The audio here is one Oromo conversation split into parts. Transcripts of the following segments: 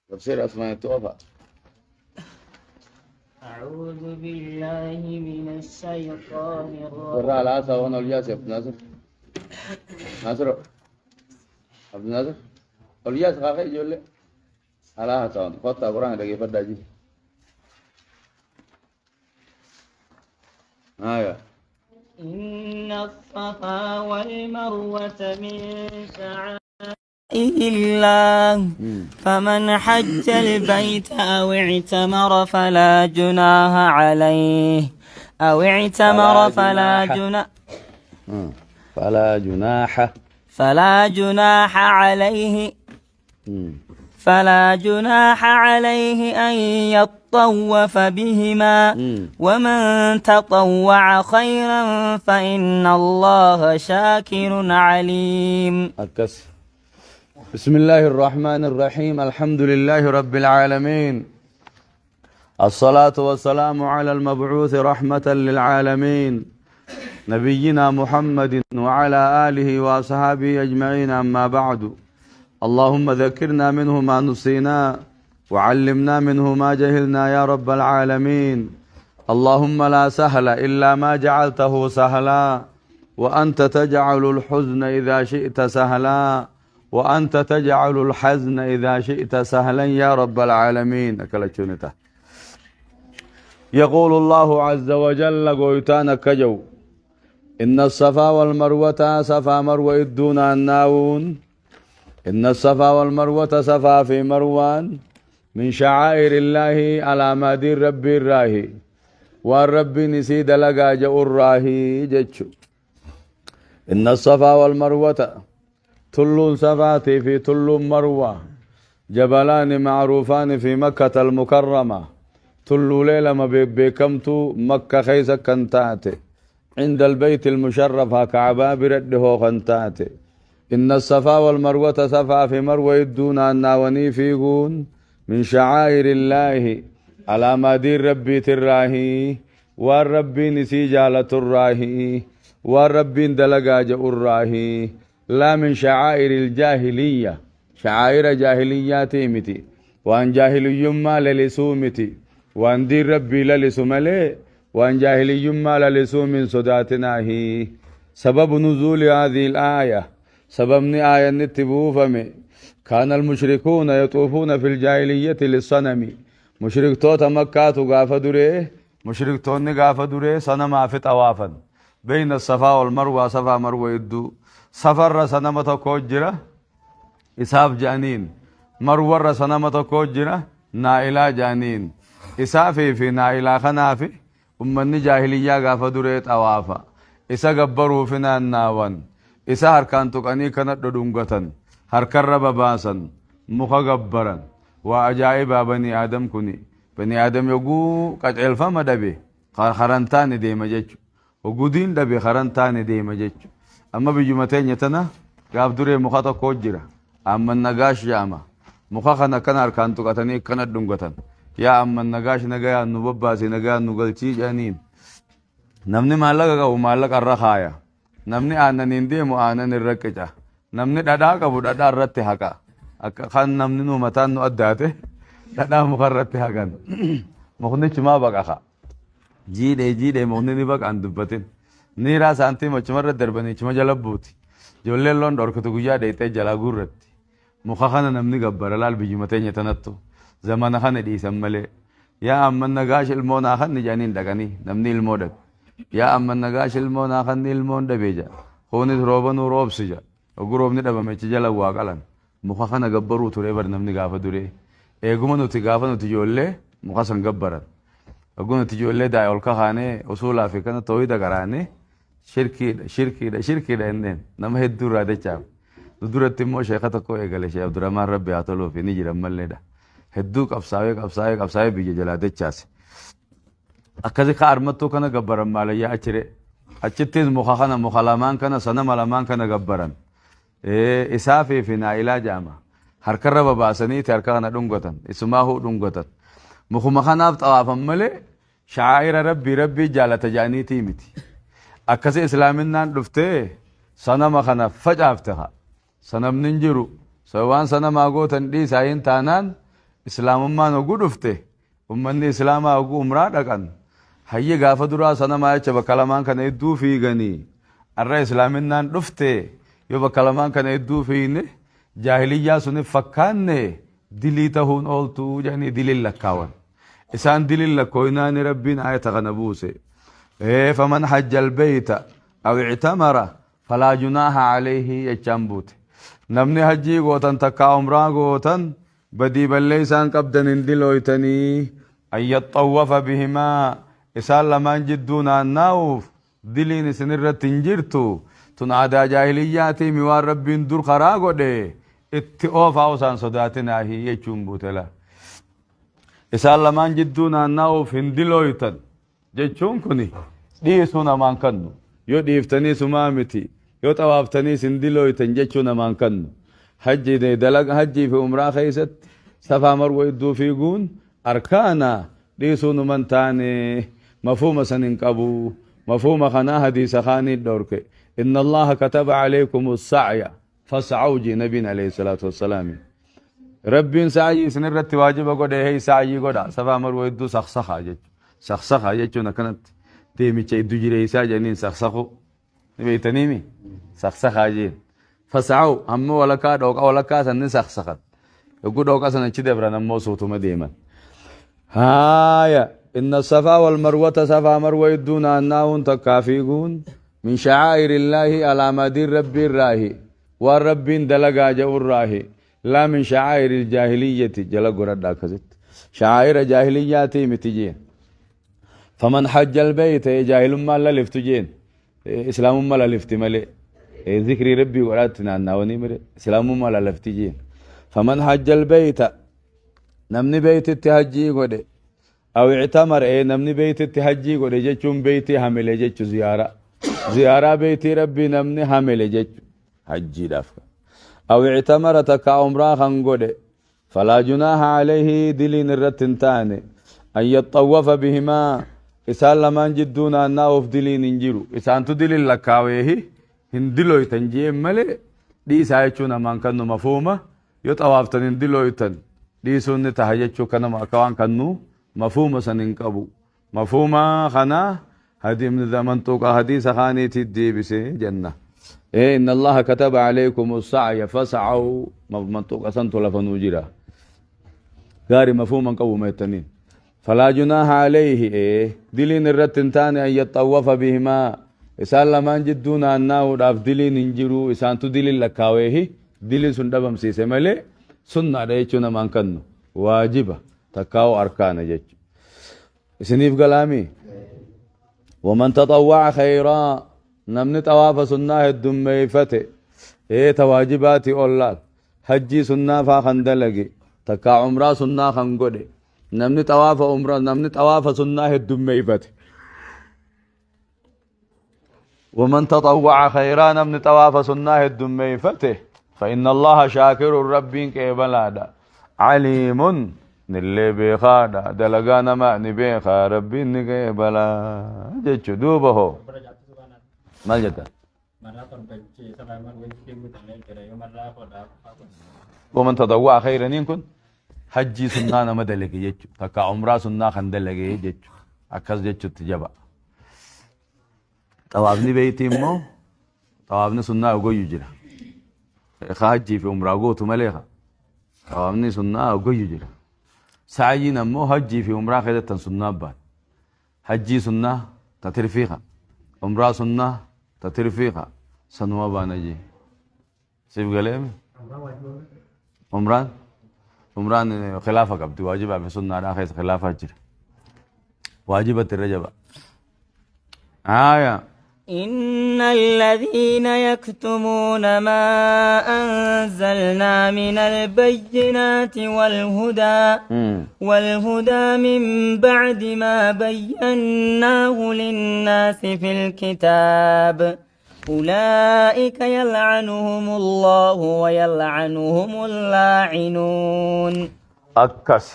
Tafsiira asumaan itti ofa. أعوذ بالله من الشيطان Warra الرجيم. alaa saawwan ol yaasi Abdinaasir. Naasiro. Abdinaasir. Ol yaasi kaakee ijoollee. Alaa haasa'an. Kottaa quraana dhageeffadhaa jiru. Haaya. إن الصفا والمروة من شعائر الله، فمن حج البيت أو اعتمر فلا جناح عليه أو اعتمر فلا فلا جناح. جناح فلا جناح. فلا جناح عليه فلا جناح عليه أن يطوف بهما، ومن تطوع خيرا فإن الله شاكر عليم. Akkas. بسم الله الرحمن الرحيم، الحمد لله رب العالمين، الصلاة والسلام على المبعوث رحمة للعالمين، نبينا محمد وعلى آله وأصحابه أجمعين، أما بعد، اللهم ذكرنا منه ما نسينا وعلمنا منه ما جهلنا يا رب العالمين. اللهم لا سهل إلا ما جعلته سهلا، وأنت تجعل الحزن إذا شئت سهلا، وأنت تجعل الحزن إذا شئت سهلا يا رب العالمين. أكلتشونته. يقول الله عز وجل قويتان كجو: إن الصفا والمروة، صفا مروة الدون الناون، إن الصفا والمروة، صفا في مروان، من شعائر الله، على ما دين ربي الراهي والرب نسيد لقا جاء الراهي جتشو. إن الصفا والمروة، تل صفاتي في تل مروة، جبلان معروفان في مكة المكرمة، تل ليلة ما بكمتو مكة خيسة كنتاتي عند البيت المشرف كعبا برده خنتاتي. إن الصفا والمروة، صفا في مروة الدون الناوني فيقون، من شعائر الله، على ما دين ربي تراهي والربي نسي جالة الراهي والربي دلقا جاء الراهي، لا من شعائر الجاهلية، شعائر جاهليات متي وان جاهلي ما للسومتي وان دين ربي للسملي وان جاهلي ما للسو من صداتنا هي. سبب نزول هذه الآية، سبب آية نتبوفمي: كان المشركون يطوفون في الجاهلية للصنم، مشرك توتا مكة غاف دري، مشرك توني غاف دري صنم في طوافا بين الصفا والمروة، صفا مروة يدو سفر صنم تكوجرة إساف جانين، مروة صنم تكوجرة نائلا جانين، إسافي في نائلا خنافي أمني جاهلية غاف دري طوافا إسا قبروا فينا الناوان إسا هركان تقني كانت دونغتن هركن رباباسا مخا قبرا وأجائب بني آدم كني بني آدم يقو قد الفما دبي خرنتان ديما جيتشو وقودين دبي خرنتان ديما جيتشو. أما بجمتين يتنا قاف دري مخا تكوجرة أما النقاش جاما مخا خنا كان هركان تقتني كانت دونغتن يا أما النقاش نقايا نبباسي نقايا نقلتي جانين. Namni maallaqa qabu maallaqa irra kaaya. Namni aannan deemu aannan irra qica. Namni dhadhaa qabu dhadhaa irratti haqa. Akka kan namni nu mataan nu addaate dhadhaa muka irratti haqan. Mukni chumaa baqaqa. Jiidhee jiidhee mukni ni baqaan dubbatin. Niiraa saantiima chuma irra darbanii chuma jala buuti. Ijoolleen loon dhorkitu guyyaa dheexee jalaa guurratti. Muka kana namni gabbara laal biyyuma teenya tanattu. Zamana kana dhiisan malee. Yaa amma nagaash ilmoo naa kan jedhaniin dhaqanii namni ilmoo dhabe. Yaa amma nagaash ilmoo naa kan ilmoon dhabe jedha. Kunis rooba nuu roobsi jedha. Oguu roobni dhabame achi jala waa qalan. Muka kana gabbaruu ture bar namni gaafa duree. Eeguma nuti gaafa nuti ijoollee muka san gabbaran. Oguu nuti ijoollee daa'e ol kakaanee usuulaa fi kana tooyida qaraanee shirkiidha shirkiidha shirkiidha inneen nama hedduu irraa dachaaf. Nu duratti immoo sheeka tokko eegale Sheekh Abdurrahmaan Rabbi haa toluuf ni jiran malleedha. Hedduu qabsaa'ee qabsaa'ee qabsaa'ee biyya jalaa dachaase. Akkasi ka armattuu kana gabbaran maalayyaa achire. Achittis muka kana muka lamaan kana sanama lamaan kana gabbaran. Isaafii fi naa'ilaa jedhama. Harkarra babaasaniiti harka kana dhungatan. Isumaahuu dhungatan. Mukuma kanaaf xawaafan malee shaa'ira rabbii rabbii jaalata jedhaniitii miti. Akkasi islaaminaan dhuftee sanama kana facaafte haa. Sanamni hin jiru. Waan sanamaa gootan dhiisaa hin taanaan Islaamummaan hogguu dhufte ummanni Islaamaa hogguu umraa dhaqan hayye gaafa duraa sanamaa jecha bakka lamaan kana hedduu fiiganii arra islaaminaan dhufte yoo bakka lamaan kana hedduu fiigne jaahiliyyaa sunif fakkaanne dilii tahuun ooltuu jedhanii diliin lakkaawan. Isaan diliin lakkooynaani Rabbiin aayata kana buuse. Faman hajja albeeyta aw ictamara falaa junaaha alayhi jechaan buute. Namni hajjii gootan takkaa umraa gootan badii balleeysaan qabdan hin dilooytanii an yaxxawwafa bihimaa isaan lamaan jidduu naannaa'uuf diliin isin irratti hin jirtu. Tun aadaa jaahiliyyaatiimi waan Rabbiin dur karaa godhe itti oofaa osaan sodaatinaahi jechuun buute laa. Isaan lamaan jidduu naannaa'uuf hin dilooytan jechuun kuni dhiisuu namaan kannu. Yoo dhiiftanii sumaa miti, yoo xawaaftaniis hin dilooytan jechuu namaan kannu. Hajji dalaga hajjii fi umraa keessatti safaa marwa idduu fiiguun arkaana dhiisuu numan taane mafhuuma san hin qabu. Mafhuuma kanaa hadiisa kaanii dhorke. Inna Allaha kataba alaykum sa'ya fas'aw jee nabiin alayhi salaatu wassalaami. Rabbiin sa'yii isin irratti waajiba godhe hey sa'yii godha safaa marwa idduu saksakhaa jechuudha. Saksakhaa jechuun akkanatti deemicha iddu jireessaa jedhaniin saksakuu. Ni beektaniimi? Saksakhaa jeen. Fas'aw hamma walakkaa dhooqa walakkaa san ni saksakan. Yogguu dhooqa san achi dabran ammoo suutuma deeman. Haaya inna safaa wal marwata safaa marwa idduu naannaa'uun takkaa fiiguun min sha'aa'irillaahi alaamaa diin rabbii irraahi waan rabbiin dalagaa jedhurraahi laa min sha'aa'iril jaahiliyyati jala goradha akkasitti sha'aa'ira jaahiliyyaatii miti jeen. Faman hajjal beeyte jaahilummaan laliftu jeen islaamummaa lalifti malee zikrii rabbii godhaatti naannaawanii mire islaamummaa lalifti jeen. Faman hajjal beeyta namni beeytitti hajjii godhe aw ictamar namni beeytitti hajjii godhe jechuun beeytii hamile jechu ziyaaraa ziyaaraa beeytii rabbii namni hamile jechu hajjiidhaaf aw ictamara takka umraa kan godhe falaa junaaha alayhi diliin irratti hin taane an yaxxawwafa bihimaa isaan lamaan jidduu naannaa'uuf diliin hin jiru isaantu diliin lakkaaweehi hin dilooytan jeen malee dhiisaa jechuun namaan kannu mafuuma yoo xawaaftan hin dilooytan dhiisuun ni taha jechuu kanama akka waan kannuu mafuuma san hin qabu mafuuma kana manxuuqa hadiisa kaaniitii deebise jenna. Inna Allaha kataba alaykum as-sa'ya fas'aw manxuuqa santu lafa nuu jira. Gaari mafuuma hin qabu meettaniin. Falaa junaaha alayhi diliin irratti hin taane an yaxxawwafa bihimaa isaan lamaan jidduu naannaa'uudhaaf diliin hin jiru isaantu diliin lakkaaweehi diliin sun dhabamsiise malee sunnaadha jechuu namaan kannu waajiba takkaa'u arkaana jechu. Isiniif galaami? Waman taxawwa'a khayraa namni xawaafa sunnaa heddummeeyfate ta waajibaatii ol laal hajjii sunnaa faa kan dalage takkaa umraa sunnaa kan godhe namni xawaafa umraa namni xawaafa sunnaa heddummeeyfate ومن تطوع خيرا نمن طواف سنة الدميفته فإن الله شاكر ربين كيبلادا عليم نلي بيخادا دلقانا ما نبيخا ربين كيبلا جيتشو دوبه ما جدا ومن تطوع خيرا يكن حجي سنة نما دلقي جيتشو تكا عمرا سنة خن دلقي جيتشو أكاس جيتشو تجبا Xawaafni beeytii immoo xawaafni sunnaa ogoyyu jira. Ka hajjii fi umraa gootu malee ka. Xawaafni sunnaa ogoyyu jira. Sa'yiin ammoo hajjii fi umraa keessatti tan sunnaa baat. Hajjii sunnaa ta tirfii ka. Umraa sunnaa ta tirfii ka. Sanuma baana jee. Siif galeemi? Umraan? Umraan khilaafa qabdi waajibaa fi sunnaadhaa keessa khilaafaa jira. Waajibatti irra jaba. Haaya. إن الذين يكتمون ما أنزلنا من البينات والهدى والهدى من بعد ما بيناه للناس في الكتاب أولئك يلعنهم الله ويلعنهم اللاعنون. Akkas.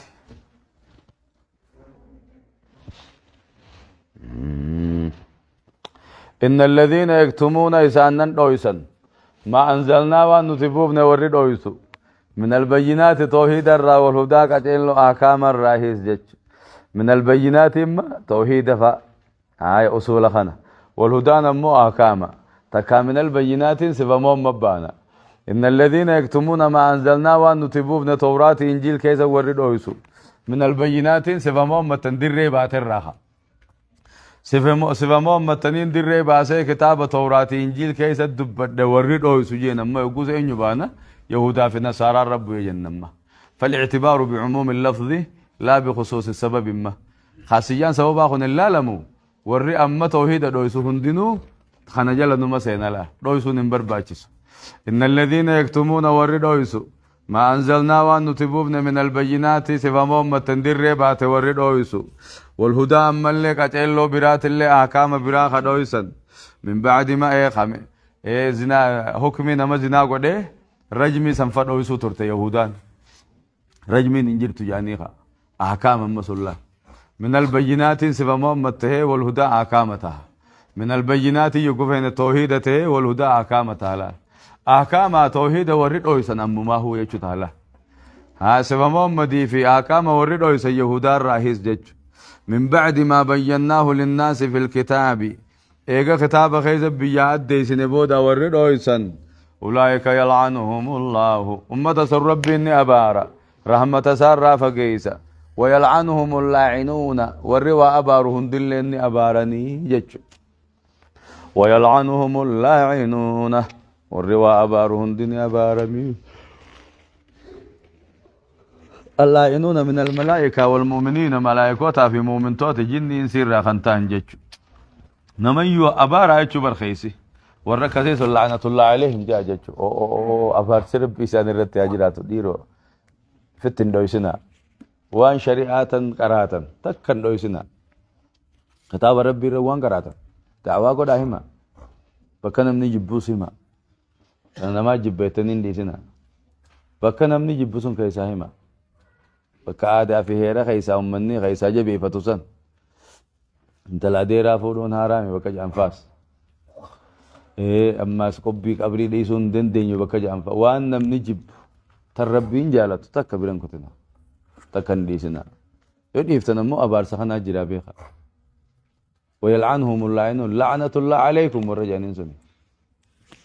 إن الذين يكتمون إسانن دويسن ما أنزلنا وأن نتبوبن وري دويسو من البينات توحيد الرا والهدى قجلو احكام الراهيس جج. من البينات اما توحيد فا هاي اصول خنا والهدى نمو احكام تكا من البينات سفمو مبانا. إن الذين يكتمون ما أنزلنا وأن نتبوبنا توراة إنجيل كيسا ورد أويسو من البينات سفمو متندر بات الراحة سفمو متنين در باسي كتاب توراة إنجيل كيسا دبت ورد أويسو جينا ما يقوز إن يبانا يهودا في نصارى الرب يجنما. فالاعتبار بعموم اللفظ لا بخصوص السبب ما خاصيا سبب أخن اللالمو وري أما توحيد دويسو هندنو خنجل نما سينا لا دويسو نمبر باچس. إن الذين يكتمون وري دويسو ما أنزلنا وأن نتبوبن من البينات سفمو متندر بات وري دويسو والهدى أما اللي قتلو برات اللي أحكام براخ دويسا من بعد ما إيه إيه زنا حكمي نما زنا قده رجمي سنفر دويسو ترت يهودان رجمي ننجر تجانيها أحكام مسلا من البينات سفمو مته والهدى أحكامتها من البينات يقفين التوحيدته والهدى أحكامتها لا أحكام توحيد ورد أويسا أمو ما هو يجتها لا ها سفمو مدي في أحكام ورد أويسا يهودا الرئيس جج من بعد ما بيناه للناس في الكتاب إيغا كتاب خيزب بيا أديس نبودا ورد أويسا أولئك يلعنهم الله أمة سر ربي إني أبارا رحمة سار فقيسا ويلعنهم اللاعنون والروا أبارهم دل إني أبارني جج ويلعنهم اللاعنون والروا أبارهم دل أبارني. اللاعنون من الملائكة والمؤمنين ملائكوتا في مؤمنتوت جن سير خنتان جج نميو أبارا يجو برخيسي والركزيس اللعنة الله عليهم جاء جج أو أو أو أبار سرب إسان الرتي أجراتو ديرو فتن دويسنا وان شريعة قراتا تكن دويسنا كتاب ربي روان قراتا دعوة قد أهما بكنا من جبوسهما أنا ما جبتنين ديسنا بكنا من جبوسهم كيساهما بكعادة في هيرا خيسا أمني خيسا جبي فتوسن انت لا ديرا فورون هارامي بكج أنفاس إيه أما سقبي قبري ليسون دين دين بكج أنفاس وأنا من جب تربين جالت تكبرن كتنا تكن ديسنا يديفتنا مو أبار سخنا جرابيخا ويلعنهم اللعنون لعنة الله عليكم والرجال سني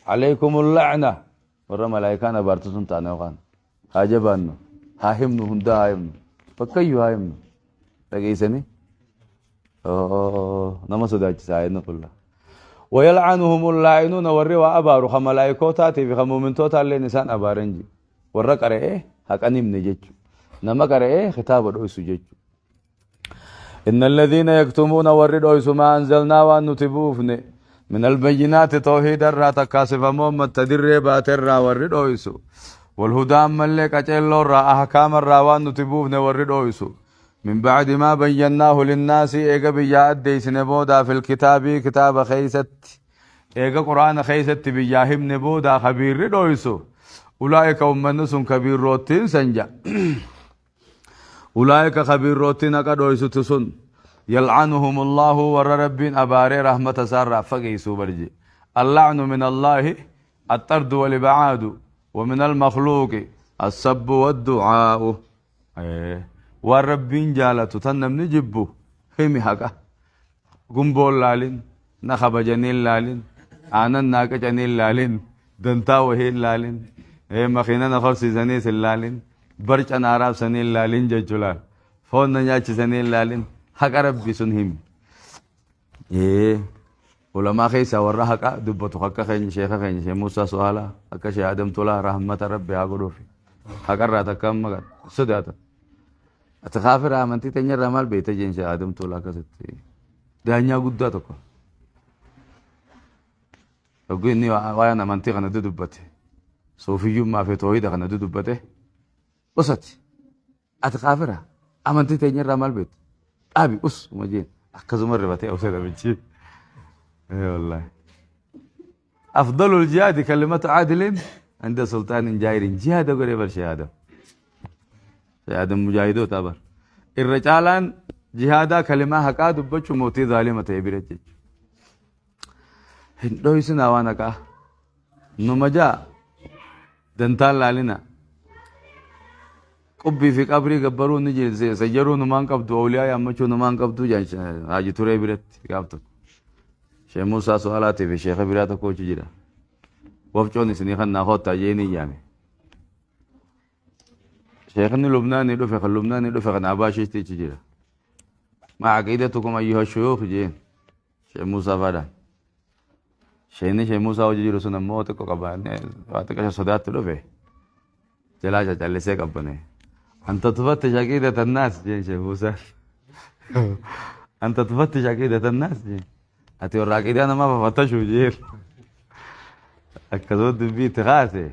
عليكم اللعنة ورا ملائكة بارتسون تانا وقان هاجبانو هاهمنو هندا هاهمنو فكيو هاهمنو تجيسني نما صداج سايدنا كلها ويلعنهم اللاعنون والروا أبارو خملائكوتا في خمومنتوتا اللي نسان أبارنجي ورا قرئه هكني من جج نما قرئه خطاب دويسو جج. إن الذين يكتمون ورد ما أنزلنا وأن نتبوفن من البينات توحيد الرا تكاسف محمد تدر بات الرا ورد والهدى ملك أجل الرا أحكام الرا وأن نتبوفن ورد من بعد ما بيناه للناس إيجا بيا أديس نبودا في الكتاب كتاب خيست إيجا قرآن خيست بياهم نبودا خبير دويسو أولئك أمنس كبير روتين سنجا أولئك خبير روتين أكدويسو تسن يلعنهم الله ور رب أباري رحمة سارة فقيسو برجي. اللعن من الله الطرد والإبعاد ومن المخلوق السب والدعاء. والرب جالته تنم نجبه همي حقا قنبول لالين نخب جنين لالين آنن ناك جنين لالين دنتاوه لالين مخينا نخر سيزني سلالين برج أنا عرب سنين لالين ججلال فون نجاش سنين لالين حق ربي سنهم. علماء خيسا ورا حق دبتو حق خين شيخ خين شيخ موسى سؤالا حق شيخ آدم تولا رحمة ربي أقولوا في حق رأت كم مقد سداتا أتخافر آمنتي تنير رمال بيت جين شيخ آدم تولا كستي دانيا قداتك أقول إني وأنا منطقة أنا دبتي صوفي ما في توحيد أنا دبته وسط أتخافرها أمنتي تنير رمال بيت أبي أس ومجين أكزم الرباطي أو سيدا بنشي. إيه والله أفضل الجهاد كلمة عادل عند سلطان جائر جهاد قريب الشهادة شهادة مجاهدو تابر الرجالان جهادا كلمة حقا دبچو موتي ظالمة تبيرج هندويسنا وانكا نمجا دنتال لالنا Qubbii fi qabrii gabbaruun ni jirti. Sajjaruu numaan qabdu, awliyaa yaammachuu numaan qabdu jaan Haaji Turee biratti gaaf tokko. Sheekh Muusaa Su'aalaatii fi sheekha biraa tokko hojii jira. Wafcoon isinii kan naa koottaa jee ni yaame. Sheekhni Lubnaanii dhufe kan Lubnaanii dhufe kan Abaa Sheetichi jira. Ma aqiidatukum ayyuha shuyuukh jeen. Sheekh Muusaa faadhaan. Sheekni Sheekh Muusaa hojii jiru sun ammoo xiqqoo qaba. Waa xiqqasha sodaatti dhufe. Jalaa cacallisee qabbane. Anta tufattish aqiidata annaas jeen Sheekh Muusaan. Anta tufattish aqiidata annaas jeen. Ati warra aqiidaa namaa fafattashu jeen. Akkasuma dubbii itti kaase.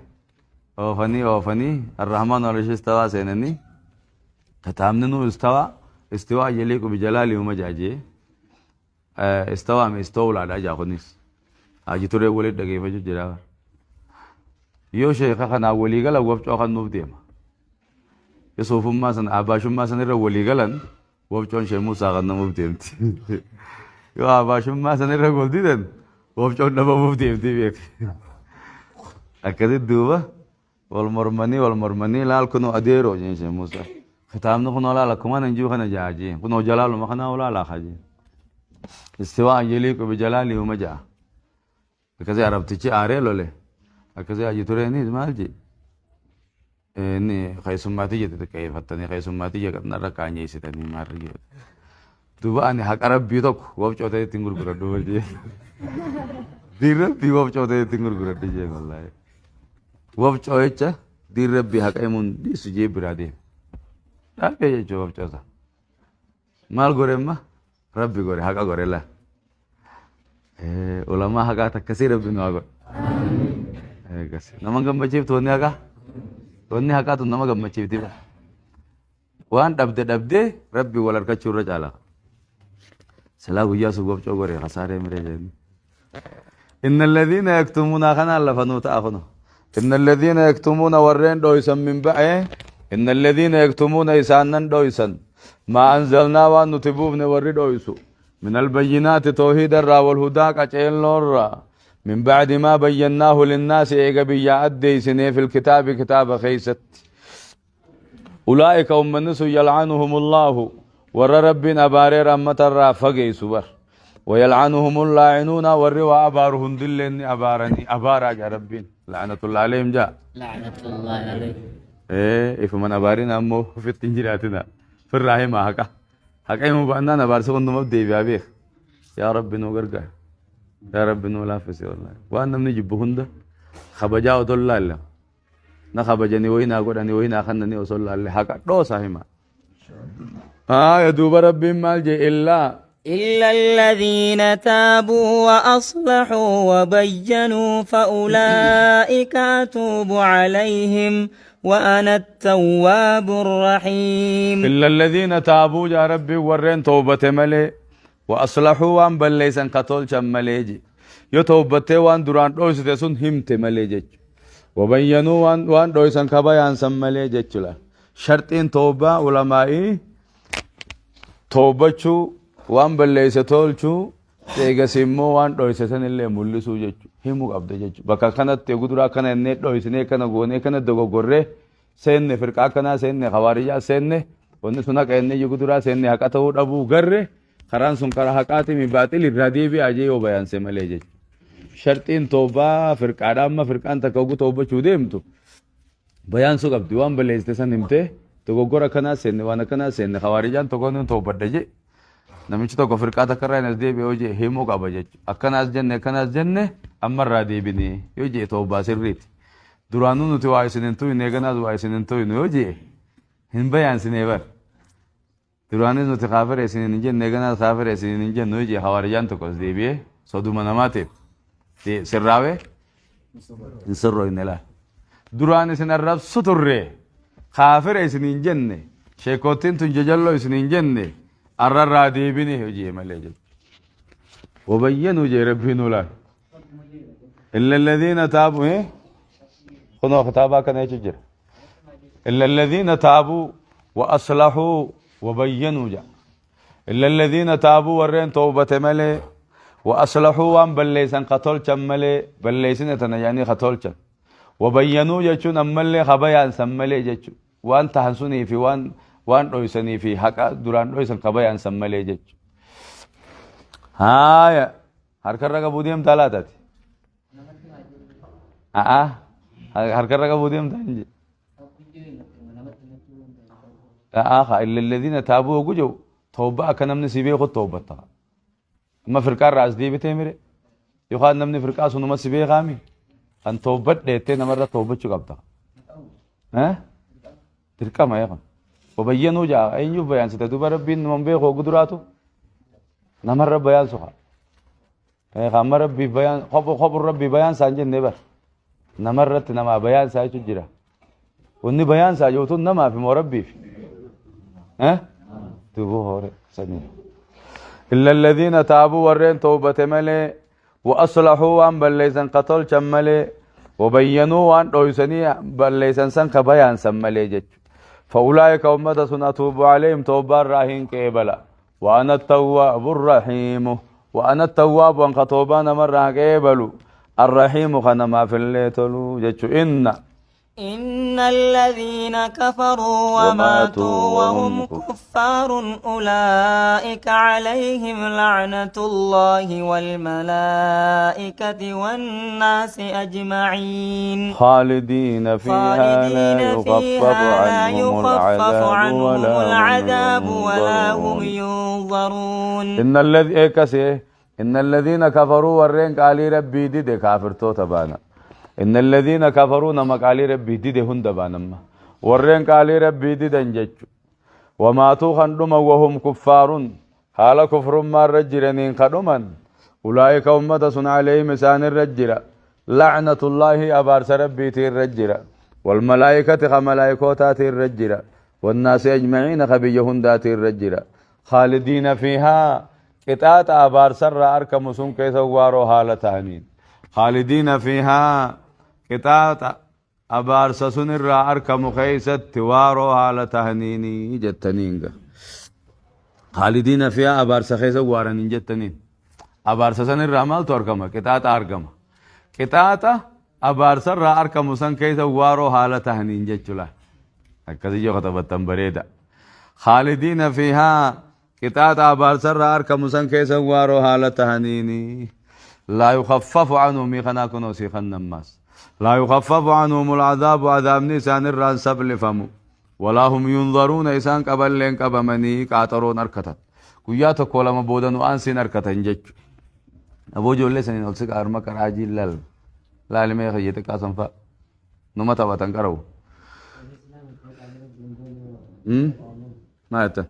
Oofanii oofanii Arrahmaan wal istawaa seenanii. Kitaabni nuu istawaa istiwaa yaliiqu bijalaali uma jaajee. Istawaa mi istawlaadha jaa kunis. Haji Turee walitti dhageeffachuu jira. Yoo sheeka kanaa walii galan wafcoo kan nuuf deema. Yoo soofummaa sana abaashummaa sana irra walii galan wafcoon Sheekh Muusaa kan namuuf deemti. Yoo abaashummaa sana irra gol didan wafcoon dhabamuuf deemti beek. Akkasitti duuba wal mormanii wal mormanii laal kunoo adeeroo jeen Sheekh Muusaa. Kitaabni kunoo laal akkuma nan jiru kana jaa jeen kunoo jalaaluma kanaa olaalaa haa jeen. Istiwaa yaliiqu bijalaalii uma ja'a. Akkasii arabtichi aaree lole. Akkasii Haji Tureenis maal jee? Inni keessummaatii jette xiqqeeffattanii keessummaatii jette narra kaanyeessitanii maarri jedhe. Duuba ani haqa rabbii tokko wafcoo ta'e ittiin gurguradhu jee. Diin rabbii wafcoo ta'e ittiin gurguradhu jee wallaahi. Wafcoo jecha diin rabbii haqa himuun dhiisu jee biraa deeme. Dhaabee jechuudha wafcoo isaa. Maal gore amma? Rabbi gore haqa gore laa. Ulamaa haqaa takkasii rabbi nu haa godhu. Eegas. Nama gammachiiftu wanni haqaa? Wanni haqaa tun nama gammachiifti bara. Waan dhabde dhabdee rabbi wal harkachuu irra caala. Silaa guyyaa sun wafcoo gore kasaaree miree jedhanii. Inna alladhiina yaktumuuna kanaan lafa nuu ta'a kuno. Inna alladhiina yaktumuuna warreen dhooysan min ba'ee inna alladhiina yaktumuuna isaan nan dhooysan maa anzalnaa waan nuti buufne warri dhooysu min albayyinaati toohiida irraa wal hudaa qaceelloo irraa min ba'di maa bayyannaahu linnaasi eega biyyaa addeeysinee fil kitaabi kitaaba keeysatti Ulaa'ika ummanni sun yal'anuhumullaahu warra Rabbiin abaaree rahmatarraa fageessu bar. Wayal'anuhumul laa'inuuna warri waa abaaru hundilleen ni abaaranii abaaraa jaa Rabbiin. La'anatullahi alayhim jaa. La'anatullahi alayhim. Ee ifuman abaarina ammoo ofitti hin jiraatina. Firraa himaa haqa. Haqa himuu baannaan abaarsa hundumaaf deebi'aa beeka. Yaa Rabbi nuu gargaar. Yaa Rabbi nuu laaffisi wallaahi. Waan namni jibbu hunda kabajaa otoo hin laalle na kabajanii wayii naa godhanii wayii naa kannanii osoo hin laalle haqa dhoosaa hima. Haaya duuba Rabbiin maal jee illaa إلا الذين تابوا وأصلحوا وبينوا فأولئك أتوب عليهم وأنا التواب الرحيم. إلا الذين تابوا jaa Rabbiin warreen toobate malee وأصلحوا waan balleessan ka tolchan malee je. Yoo toobattee waan duraan dhoysite sun himte malee jechu. Wabayyanuu waan waan dhoysan ka bayaansan malee jechuudha. Sharxiin toobaa ulamaa'ii toobachuu waan balleesse tolchuu eegas immoo waan dhoyse sanillee mul'isuu jechuudha. Himuu qabda jechuudha. Bakka kanatti eegu duraa kana innee dhoysinee kana goonee kana dogoggorree seenne firqaa akkanaa seenne hawaarijaa seenne wanni sun haqa innee eegu duraa seenne haqa ta'uu dhabuu garre karaan sun karaa haqaati mi baaxil irraa deebi'aa jee yoo bayaanse malee jechuudha. Sharxiin toobaa firqaadhaa amma firqaan takka ogu toobachuu deemtu bayaansuu qabdi waan balleessite san himtee dogoggora akkanaa seenne waan akkanaa seenne hawaarijaan tokko ni toobadha jee namichi tokko firqaa takka irraa hin as deebi'e yoo jee himuu qaba jechuudha. Akkanaas jenne akkanaas jenne amma irraa deebinee yoo jee toobaa sirriiti. Duraanuu nuti waa isin hin tuyne eeganaas waa isin hin tuynu yoo jee hin bayaansinee bar. Duraanis nuti kaafira isiniin hin jenne eeganaas kaafira isiniin hin jennu yoo jee hawaarijaan tokko as deebi'ee soduma namaatiif sirraawee hin sirrooyne laal. Duraan isin arrabsu turre kaafira isiniin jenne sheekottiin tun jajalloo isiniin jenne arrarraa deebine hojii malee jechuudha. Wabayyanuu jee Rabbiin ulaal. Illa alladhiina taabuu kunoo kitaabaa kana jechuun jira. Illa alladhiina taabuu wa aslahuu wabayyanuu jedha. Illa alladhiina taabuu warreen toobate malee wa aslahuu waan balleessan ka tolchan malee balleessine tana jedhanii ka tolchan. Wabayyanuu jechuun ammallee ka bayaansan malee jechuudha. Waan tahan sunii fi waan dhoysanii fi haqa duraan dhoysan ka bayaansan malee jechu. Haaya harkarra qabuu deemtaa laataati? A'a harkarra qabuu deemtaa hin jedhe. A'a haa illa alladhiina taabuu hogguu jedhu tawbaa akka namni si beeku tawbatta. Amma firqaa irraa as deebitee mire yookaan namni firqaa sunuma si beekaami kan tawbadhe jettee namarra tawbachuu qabda. Dirqama eekan. Wabayyanuu ja'a eenyuuf bayaansita duuba rabbiin numan beeku hogguu duraatu namarra bayaansu haa. Amma rabbiif bayaan kophu kophuun rabbii bayaansaa hin jenne bar namarratti namaa bayaansaa jechuun jira. Wanni bayaansaa jiru namaaf moo rabbiif? Duuba hoore sanii. إلا الذين تابوا ورين توبة ملي وأصلحوا وان بليسن قتل ملي وبينوا وان دويسني بليسن سن كبيان سن ملي جج فأولئك أمة أتوب عليهم توبة راهين كيبلا وأنا التواب الرحيم وأنا التواب وأن خطوبان مرة كيبلو الرحيم خنما في الليتلو جج إن الذين كفروا وماتوا وهم كفار أولئك عليهم لعنة الله والملائكة والناس أجمعين خالدين فيها لا يخفف عنهم العذاب ولا هم ينظرون. إن الذين كفروا ورين قالي ربي دي كافر تو تبانا إن الذين كفروا نما قالي ربي دي هند بانما ورين قالي ربي دي دنجج وماتوا خندما وهم كفار حال كفر ما رجلين خدما أولئك أمة عليهم سان الرجل لعنة الله أبارس ربي تير والملائكة خملائكوتا تير والناس أجمعين خبيهن داتير الرجل خالدين فيها قطعة أبارس أركم سن كيس وارو حالتانين خالدين فيها قطعة أبارس سن أركم خيست وارو حالتانين جتنين خالدين فيها أبارس خيس وارنين جتنين أبارس سن الرمال تركم قطعة أركم قطعة أبارس أركم سن كيس وارو حالتانين جتلا هكذا جو خطبتن بريدة خالدين فيها قطعة أبارس أركم سن كيس وارو حالتانين لا يخفف عنهم يخناكن سيخن الناس لا يخفف عنهم العذاب عذاب نيسان الران سبل فمو ولا هم ينظرون إسان قبل لين قبمني قاطرون أركتت كياتا كولا مبودن وأنسين أركتن جج أبو جولي سنين ألسك أرمك راجي لال لا لما يخيتك أصنفا نما تبتن كرو ما يتا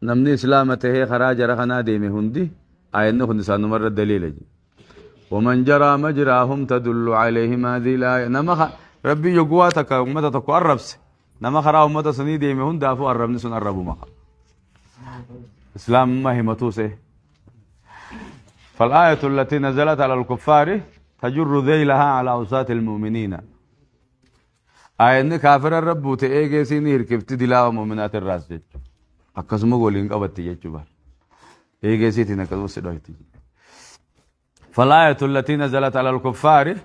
نمني إسلامته خراج رخنا ديمي هندي آية خن سانو مرة دليل ومن جرى مجراهم تدل عليهم هذه الآية نما ربي يقواتك أمتا تكو الربس نما خرا أمتا سني ديمي هن دافو الرب نسون الربو مخا إسلام ما هي متوسه. فالآية التي نزلت على الكفار تجر ذيلها على أوساط المؤمنين آية كافر الرب تأجي سينير كيف تدلا مؤمنات الراس جت أكسمه قولين قبتي جت إيجي سيتنا كذو سدويتي. فالآية التي نزلت على الكفار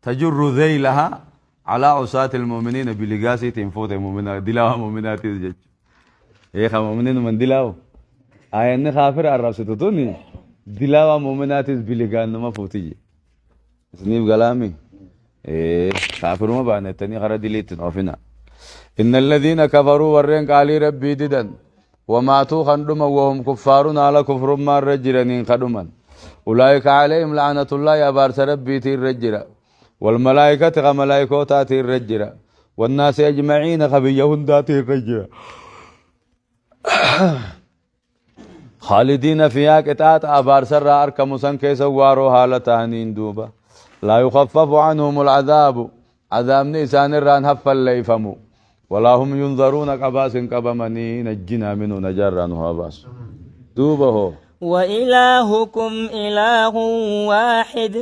تجر ذيلها على عصاة المؤمنين بلغاسي تنفوت المؤمنات دلاو مؤمنات جت إيه مؤمنين من دلاو آية إن خافر الرب ستوني دلاو مؤمنات بلغان ما فوتي سنيب كلامي إيه خافر ما بعنا تاني خرا دليت نوفنا. إن الذين كفروا ورين قالي ربي ددن وماتوا خندما وهم كفار على كفر ما رجلين خدما أولئك عليهم لعنة الله أبارس ربي تير رجلا والملائكة خملائكوتا تير رجلا والناس أجمعين خبيهن تير رجلا خالدين فيها قطعة أبارس أركم سن كيس وارو حالتانين دوبا لا يخفف عنهم العذاب عذاب نيسان الران هفل ليفمو ولا هم ينظرون قباس قبمني نجنا منه نجرا نهاباس دوبه. وإلهكم إله واحد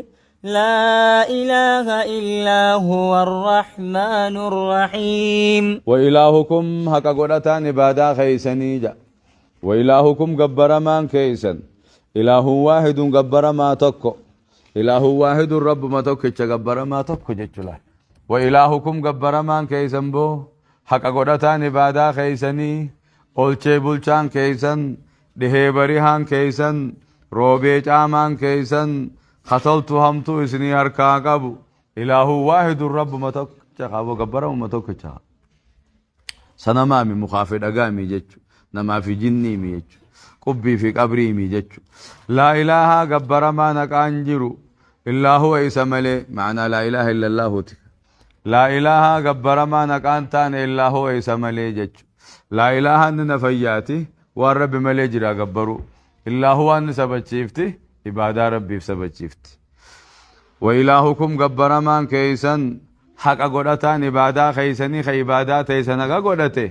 لا إله إلا هو الرحمن الرحيم. وإلهكم هكا قدتان بادا خيسنيجا وإلهكم جبر مان كيسن إله واحد جبر ما تكو إله واحد رب ما تكو جبر ما تكو جتلا وإلهكم gabbaramaan keeysan boo haqa godhataan ibaadaa keeysanii olchee bulchaan keeysan dhihee barihaan keeysan roobee caamaan keeysan katoltu hamtuu isinii harkaa qabu إله واحد rabbuma tokkicha qabo gabbaramuma tokkicha sanamaami mukaa fi dhagaami jechu namaa fi jinniimi jechu qubbii fi qabriimi jechu لا إله gabbaramaan haqaan jiru إلا هو isa malee ma'anaa لا إله إلا الله ti لا إله gabbaramaan haqaan taane إلا هو isa malee jechu لا إله ni nafayyaati waan rabbi malee jira gabbaru إلا هو ni sabachiifti ibaadaa rabbiif sabachiifti وإلهكم gabbaramaan keeysan haqa godhataan ibaadaa keeysanii ka ibaadaa teeysan haqa godhate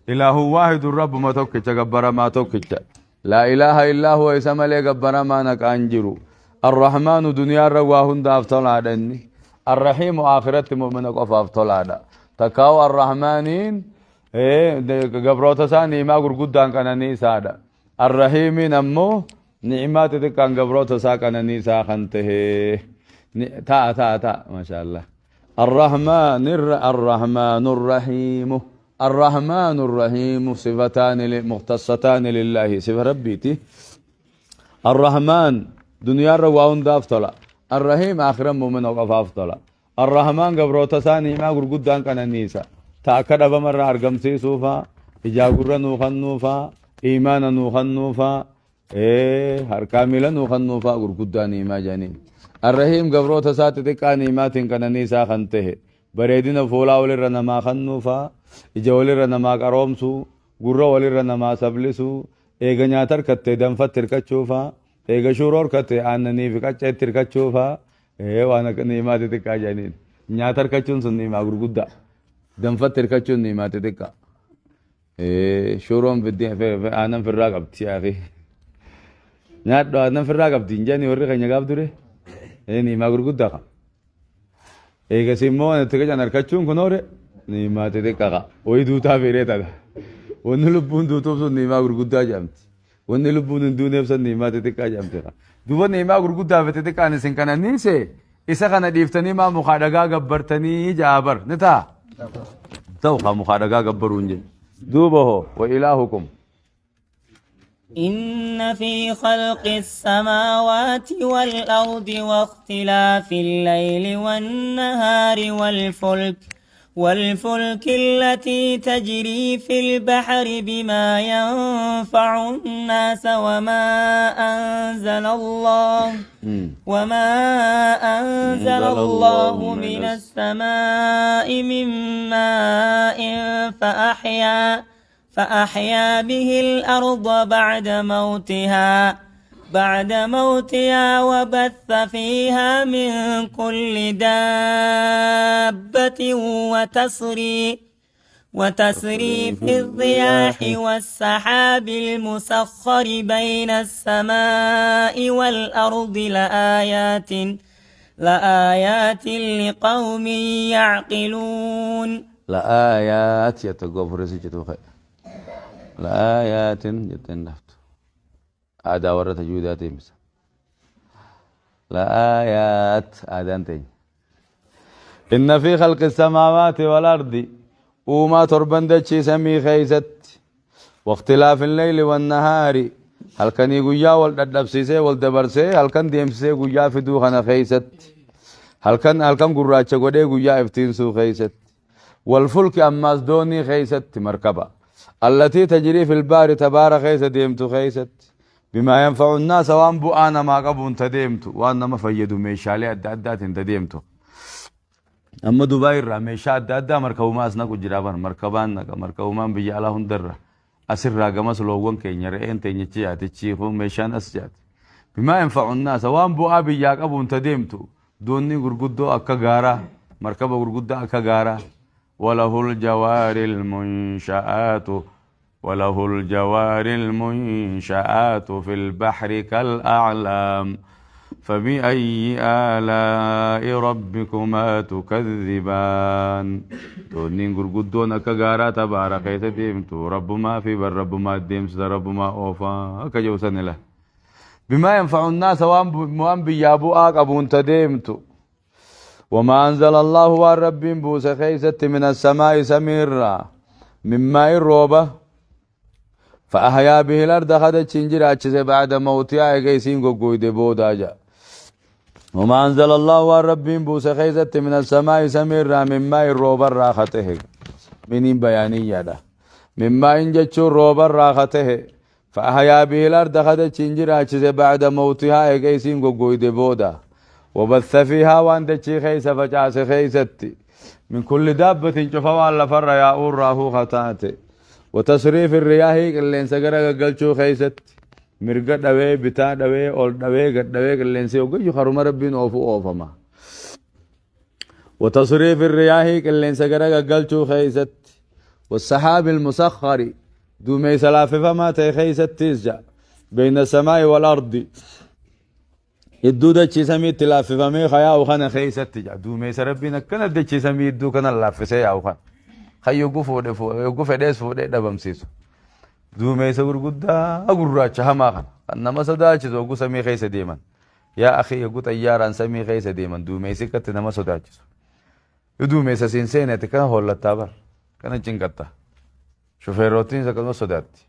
إله واحد rabbuma tokkicha gabbaramaa tokkicha لا إله إلا هو isa malee gabbaramaan haqaan jiru الرحمن duniyaarra waa hundaaf tolaadha inni الرحيم aakiratti mu'mina qofaaf tolaadha takkaawu arrahmaaniin gabroota isaa ni'imaa gurguddaan qananiisaadha arrahiimiin ammoo ni'imaa xixiqqaan gabroota isaa qananiisaa kan tahe ta'a ta'a ta'a maasha allah الرحمن الرحمن الرحيم الرحمن الرحيم صفتان مختصتان لله صفة ربيتي الرحمن دنيا waa hundaaf tola الرحيم آخرة mu'mina qofaaf tola الرحمن gabroota isaa ni'imaa gurguddaan qananiisa ta akka dhabamarraa argamsiisuufaa ijaa gurra nuu kennuufaa iimaana nuu kennuufaa harkaa miila nuu kennuufaa gurguddaa ni'imaa jedhaniin الرحيم gabroota isaa xixiqqaa ni'imaatiin qananiisaa kan tahe bareedina fuulaa walirra namaa kennuufaa ija walirra namaa qaroomsuu gurra walirra namaa sablisuu eega nyaata harkatte danfatti hirkachuufaa eega shuuroo harkatte aannanii fi qacceetti hirkachuufaa waan akka ni'imaa xixiqqaa jedhaniin nyaata harkachuun sun ni'imaa gurguddaa danfatti hirkachuun ni'imaa xixiqqaa shuuroon aannan firraa qabdi yaafi nyaadhu aannan firraa qabdi hin jedhani warri keenya gaaf dure ni'imaa gurguddaa qaba eegas immoo waan itti qacan harkachuun kun hoore ni'imaa xixiqqaa qaba wayii duutaa feeree tana wanni lubbuun duutuuf sun ni'imaa gurguddaa jedhamti wanni lubbuun hin duuneef sun ni'imaa xixiqqaa jedhamti duuba ni'imaa gurguddaa fi xixiqqaan isin kananiise isa kana dhiiftanii maa mukaa dhagaa gabbartanii ja'a bar ni ta'a ta'u kaa mukaa dhagaa gabbaruu hin jennu duuba hoo وإلهكم إن في خلق السماوات والأرض واختلاف الليل والنهار والفلك التي تجري في البحر بما ينفع الناس وما أنزل الله من السماء من ماء فأحيا به الأرض بعد موتها وبث فيها من كل دابة وتصريف الرياح والسحاب المسخر بين السماء والأرض لآيات لقوم يعقلون. لآيات يتقفر سجدوا خير لآيات يتنفت aadaa warra tajwiidaa deemsa لآيات aadaan teenya إن في خلق السماوات والأرض uumaa torban dachii samii keeysatti واختلاف الليل والنهار halkanii guyyaa wal dhadhabsiisee wal dabarsee halkan deemsisee guyyaa fiduu kana keeysatti halkan halkan gurraacha godhee guyyaa iftiinsuu keeysatti والفلك ammaas doonii keeysatti markaba التي تجري في البحر tabaara keeysa deemtu keeysatti بما ينفع الناس waan bu'aa namaa qabuun tadeemtu waan nama fayyadu meeshaalee adda addaatiin tadeemtu amma Dubaay irraa meeshaa adda addaa markabumaa as naqu jira bar markabaan naqa markabumaan biyya alaa hundarra asirraa gamas loowwan keenya re'een teenyachi yaatichi meeshaan as yaati بما ينفع الناس waan bu'aa biyyaa qabuun tadeemtu doonni gurguddoo akka gaaraa markaba gurguddaa akka gaaraa وله الجوار المنشآت وله الجوار المنشآت في البحر كالأعلام فبأي آلاء ربكما تكذبان doonniin gurguddoon akka gaaraa tabaara keessa deemtu rabbumaa fi bar rabbumaa deemsisa rabbumaa oofaa akka jedhu san ila بما ينفع الناس waan biyyaa bu'aa qabuun ta deemtu. وما أنزل الله waan Rabbiin buuse keeysatti من السماء samiirraa من ماء rooba فأحيا به الأرض kadachiin jiraachise بعد موتها eega isiin goggoyde boodaa ja'a. وما أنزل الله waan Rabbiin buuse keeysatti من السماء samiirraa من ماء roobarraa katehe miniin bayaaniyyaadha. من ماء jechuun roobarraa katehe فأحيا به الأرض kadachiin jiraachise بعد موتها eega isiin goggoyde booda. وبث فيها waan dachii keeysa facaase keeysatti من كل دابة cufa waan lafarra yaa'uurraa kataate. وتصريف الرياح qilleensa gara gaggalchuu keeysatti mirga dhawee bitaa dhawee ol dhawee gad dhawee qilleensi hoggayyuu haruma Rabbiin oofu oofama. وتصريف الرياح qilleensa gara gaggalchuu keeysatti والسحاب المسخر duumeysa laaffifamaa ta'e keeysattis ja'a بين السماء والأرض idduu dachii samiitti laaffifamee kayaa'u kana keeysatti ja'a duumeysa Rabbiin akkana dachii samii idduu kana laaffisee yaa'u kana kan yogguu fuudhe yogguu fedhees fuudhee dhabamsiisu duumeysa gurguddaa gurraacha hamaa kana kan nama sodaachisu yogguu samii keessa deeman. Yaa akhi, yogguu xayyaaraan samii keessa deeman duumeysi akkatti nama sodaachisu. Yoo duumeysa siin seenete kana hollattaa bar kana cinqatta. Shufeerrootiin akkasuma sodaatti.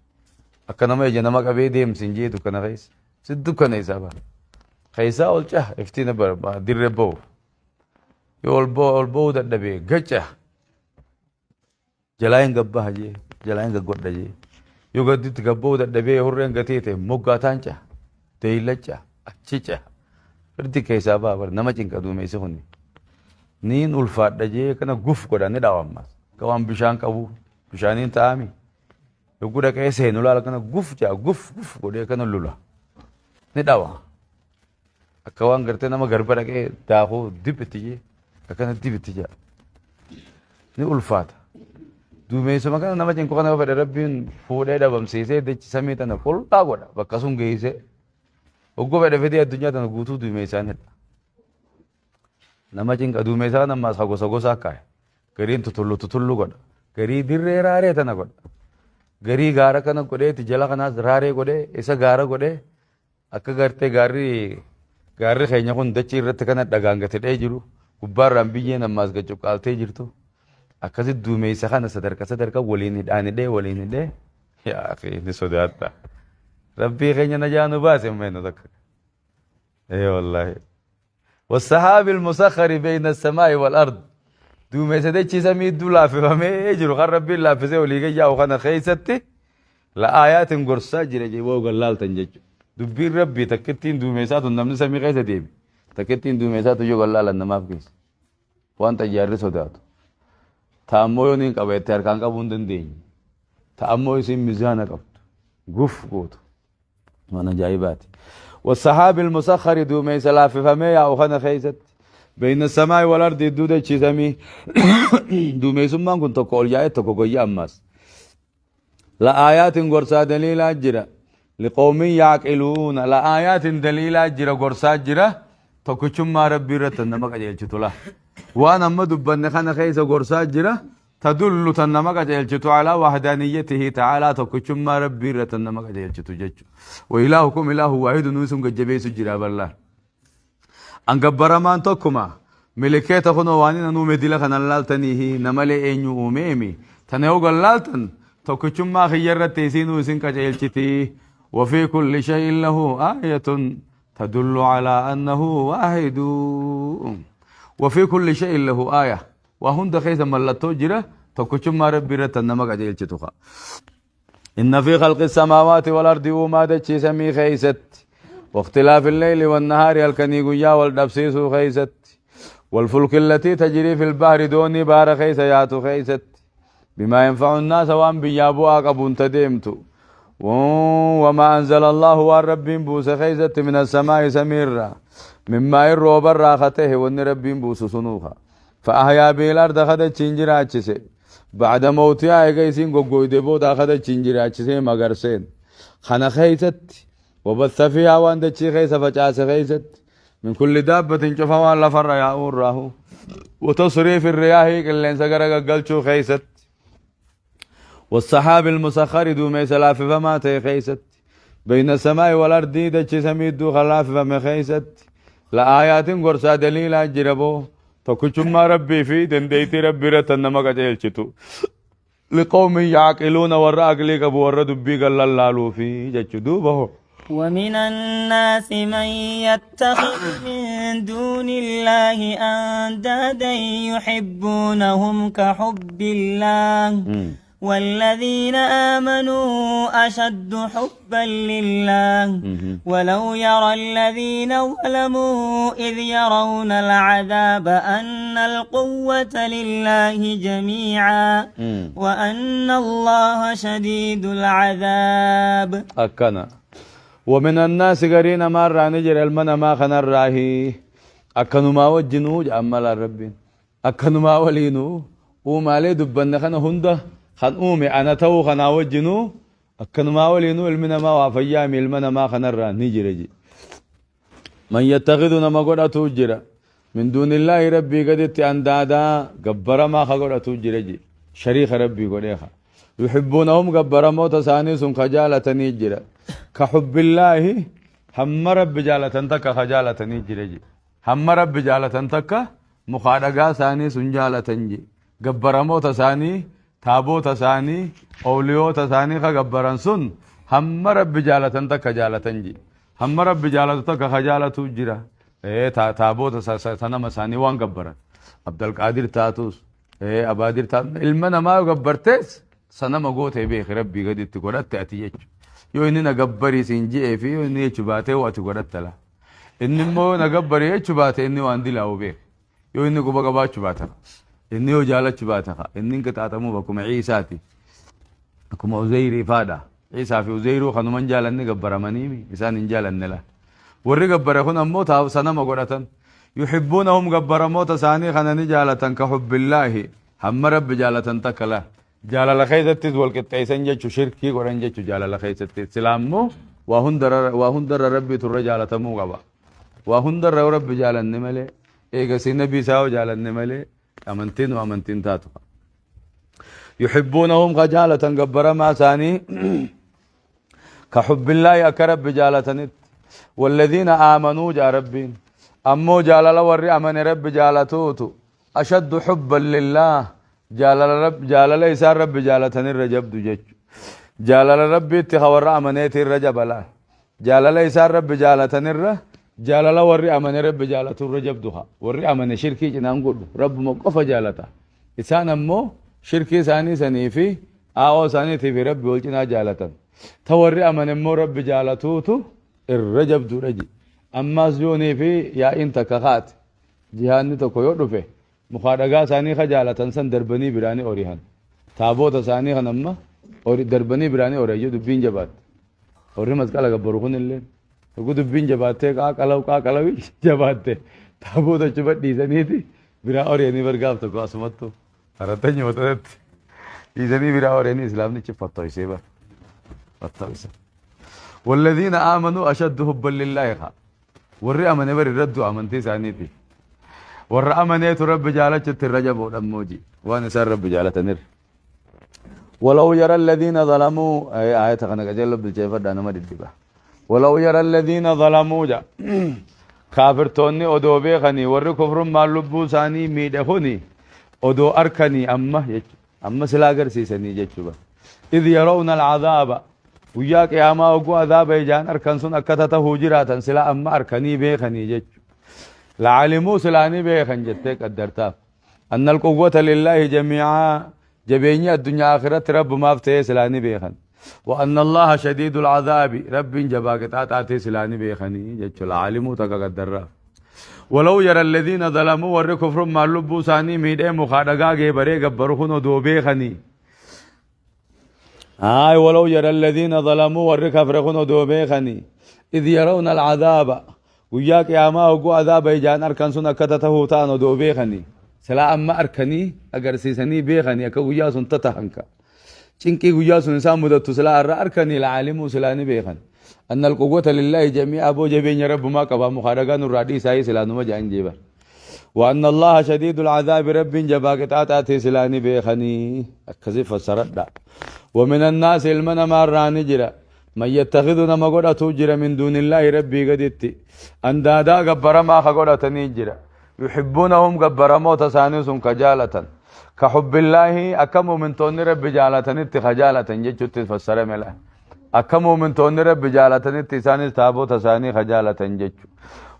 Akka nama ija nama qabee deemsin jee dukkana keessa si dukkaneessaa bar keessaa ol caha iftiin dirree ba'u. Yoo ol ba'uu dadhabee gaca jalaa hin gabbaha jee jalaa hin gaggodha jee. Yoo gadditti gabba'uu dadhabee hurreen gatii ta'e moggaataan caha deeyla caha achi caha firdi keessaa ba'a bar nama cinqa duumessi kunni. Niin ulfaadha jee kana guf godha ni dhawa ammas. Akka waan bishaan qabu bishaaniin ta'ami. Yogguu dhaqee seenu laala kana guf jaa guf guf godhee kana lula ni dhawa. Akka waan gartee nama garba dhaqee daakuu dib itti jee akkana dib itti jaa ni ulfaata. Duumessuma kana nama cinqu kana fedhe Rabbiin fuudhee dhabamsiisee dachi samii tana qullaa godha bakka sun geessee. Hogguu fedhe fedhee addunyaa tana guutuu duumessaan hidha. Nama cinqa duumessaa kana ammaas gosa gosa kaa'e. Gariin tutullu tutullu godha. Garii dirree raaree tana godha. Garii gaara kana godheeti jala kanaas raaree godhee isa gaara godhee akka gartee gaarri gaarri keenya kun dachii irratti kana dhagaan gatidhee jiru gubbaarraan biyyeen ammaas gad jirtu. Akkasitti duumessa kana sadarkaa sadarkaa waliin hidhaan hidhee waliin hidhee yaa akhi ni sodaadha. Rabbii keenya najaa nu baase meenu takka. Ee wallaahi. والسحاب المسخر بين السماء والأرض duumessa dachii samii idduu laaffifamee jiru kan Rabbiin laaffisee olii gayyaa'u kana keessatti لآيات gorsaa jira jee woo gallaaltan jechuudha. Dubbiin Rabbii takkittiin duumessaa tun namni samii keessa deeme takkittiin duumessaa tun yoo gallaalan namaaf keessa. Waan xayyaarri sodaatu. Taammoo yoo niin qaba itti harkaan qabuu hin dandeenye. Taammoo isiin mizaana qabdu. Guf gootu. Waan ajaa'ibaati. والسحاب المسخر duumessa laaffifamee yaa'u kana keessatti بين السماء والأرض idduu dachii samii duumessummaan kun tokko ol yaa'e tokko goyya ammaas. لآيات gorsaa daliilaa jira لقوم يعقلون لآيات daliilaa jira gorsaa jira tokkichummaa Rabbii irratti nama qajeelchitu la. Waan amma dubbanne kana keessa gorsaa jira تدل tan nama qajeelchitu على وحدانيته تعالى tokkichummaa Rabbii irratti nama qajeelchitu jechuudha. وإلهكم إله واحد nuyi sun gajjabeessu jira bal'aa. An gabbaramaan tokkuma milikeeta kunoo waan inni uume dila kana laaltaniihi namalee eenyu uumeemi tana yoo gallaaltan tokkichummaa kiyya irratti isinuu isin qajeelchiti. وفي كل شيء له آية تدل على أنه واحد وفي كل شيء له آية وهند keessa mallattoo jira tokkichummaa Rabbii irratti nama qajeelchitu. إن في خلق السماوات والأرض uumaa dachii samii keeysatti واختلاف الليل والنهار halkanii guyyaa wal dhabsiisuu keeysatti والفلك التي تجري في البحر doonii bahara keeysa yaatu keeysatti بما ينفع الناس waan biyyaa bu'aa qabuun tadeemtu وما أنزل الله waan Rabbiin buuse keeysatti من السماء samiirraa من ماء roobarraa katehe wanni Rabbiin buusu sunuuka فأحيا به الأرض kadachiin jiraachise بعد موتها eega isiin goggoyde booda kadachiin jiraachisee magarseen kana keeysatti وبث فيها waan dachii keessa facaase keeysatti من كل دابة cufa waan lafarra yaa'uurraahu وتصريف الرياح qilleensa gara gaggalchuu keeysatti والسحاب المسخر duumessa laaffifamaa ta'e keeysatti بين السماء والأرض dachii samii idduu kan laaffifame keeysatti لآيات gorsaa daliilaa jira boo. Tokkichummaa Rabbii fi dandeeytii Rabbii irratti tan nama qaceelchitu. Liqawmin ya'qiluuna warra aqlii qabu warra dubbii gallallaaluufi jechu duuba hoo. ومن الناس من يتخذ من دون الله أندادا يحبونهم كحب الله والذين آمنوا أشد حبا لله ولو يرى الذين ظلموا إذ يرون العذاب أن القوة لله جميعا وأن الله شديد العذاب. Akkana. ومن الناس garii namaarraa ni jira ilma namaa kanarraahi akkanumaa wajjinuu jedhan malaan rabbiin akkanumaa waliinuu uumaalee dubbanne kana hunda kan uume ana ta'uu kanaa wajjinuu akkanumaa waliinuu ilmi namaa waa fayyaami ilma namaa kanarraa ni jira jedhe. Man yattakhidhu nama godhatu jira min duunillaahi rabbii gaditti andaadaa gabbaramaa ka godhatu jira jedhe shariika rabbii godhee ka yuhibbuunahum gabbaramoota isaanii sun ka jaalatanii jira ka hubbillaahi hamma rabbi jaalatan takka ka jaalatanii jira jedhe hamma rabbi jaalatan takka mukaa dhagaa isaanii sun jaalatan jedhe gabbaramoota isaanii taaboota isaanii owliyoota isaanii ka gabbaran sun hamma rabbi jaalatan takka jaalatan jedhe hamma rabbi jaalatu takka ka jaalatu jira taaboota sanama isaanii waan gabbaran Abdalqaadir taatus Abaadir taatu ilma namaa yoo gabbartees sanama gootee beeki rabbii gaditti godhatte ati jechu yoo inni na gabbarii siin je'ee fi yoo inni jechu baatee ati godhatta la inni immoo na gabbarii jechu baate inni waan dilaa'u beeki yoo inni quba qabaachuu baate inni yoo jaalachuu baate inni hin qixaaxamuuf akkuma Ciisaati akkuma Uzeyrii faadha Ciisaa fi Uzeyruu kanuman jaalanni gabbaramanii isaan hin jaalanne la warri gabbare kun ammoo sanama godhatan yuhibbuunahum gabbaramoota isaanii kana ni jaalatan ka hubbillaahi hamma rabbi jaalatan takka la jaalala keessattis wal qixxeessan jechu shirkii godhan jechu jaalala keessatti silaa immoo waa hundarra rabbi turre jaalatamuu qaba waa hundarra yoo rabbi jaalanne malee eegasii nabii isaa yoo jaalanne malee amantiin amantiin taatu yuhibbuunahum ka jaalatan gabbaramaa isaanii ka hubbillaahi akka rabbi jaalatanitti والذين آمنوا جا ربين أمو جالل وري أمن رب جالتوتو أشد حبا لله جالل رب جالل إسان رب جالتني الرجب دجج جالل ربي اتخور أمنيتي الرجب لا جالل إسان رب جالتني الر جالل وري أمن رب جالتو الرجب دها وري أمن شركي جنان قل رب موقف جالتا إسان أمو شركي ساني سنيفي آو ساني في رب والجنا جالتا توري أمن مو رب جالتوتو الرجب درجي أما زيوني في يا إنت كخات جهاني تكو يودفه مخارجا ساني خجالة سن دربني براني أوريهان تابوت ساني خنما أوري دربني براني أوري دبين جبات أوري مسكالا قبرخون اللي وقو دبين جبات قاقلو قاقلو جبات تابوت شبت ديزنيتي برا أوريني برقاب تكو أسمتو أرتني وترت ديزني برا أوريني إسلام نيتش فتويسي بر فتويسي والذين آمنوا أشد حبا لله خا ورّي أمن بر الرد أمنتي سانيتي ور أمنيت رب جالت الرجب والأموجي وأنا سار رب جالت نر ولو يرى الذين ظلموا أي آية خنا كجل بالجيفة دانا ما دبا ولو يرى الذين ظلموا جا كافر توني أدو بيخني ور كفر ما لبو ساني ميدهوني أدو أركني أما يج أما سلاجر سيسني جتشوبا إذ يرون العذاب ويا قياما وقو عذاب إجان أركن سن أكتته هجراتا سلا أما أركني بيخني جتشو لعلموا سلاني بيخن جتك قدرتا أن القوة لله جميعا جبيني الدنيا آخرة رب ما فتي سلاني بيخن وأن الله شديد العذاب رب جباك تاتي سلاني بيخني جتشو لعلموا تقدرا ولو يرى الذين ظلموا ور كفر ما لبوا ساني ميد مخادقا بري غبرخون دو بيخني آي ولو يرى الذين ظلموا ور كفرخون دو بيخني إذ يرون العذاب وياك يا ما وقو عذاب إجان أركن سنة كتته تانو دو بيخني سلا أما أركني أجر سيسني بيخني أكا ويا سن تتهنك چنكي ويا سن إنسان مدتو سلا أر أركني العالم سلاني بيخن أن القوة لله جميع أبو جبين رب ما قبا مخارجان الرادي ساي سلانو ما جان جيبا وأن الله شديد العذاب رب جباك تاتي سلاني بيخني أكذب فسرد ومن الناس المن ما راني جرا من يتخذنا ما قد تجرى من دون الله ربي قدتي أندادا قبر ما خقد تنجرا Yuhibbuunahum gabbaramoota isaanii sun ka jaalatan. Ka hubbillaahi akka muumintoonni Rabbi jaalatanitti ka jaalatan jechutti fassarame laal. Akka muumintoonni Rabbi jaalatanitti isaanis taabota isaanii ka jaalatan jechu.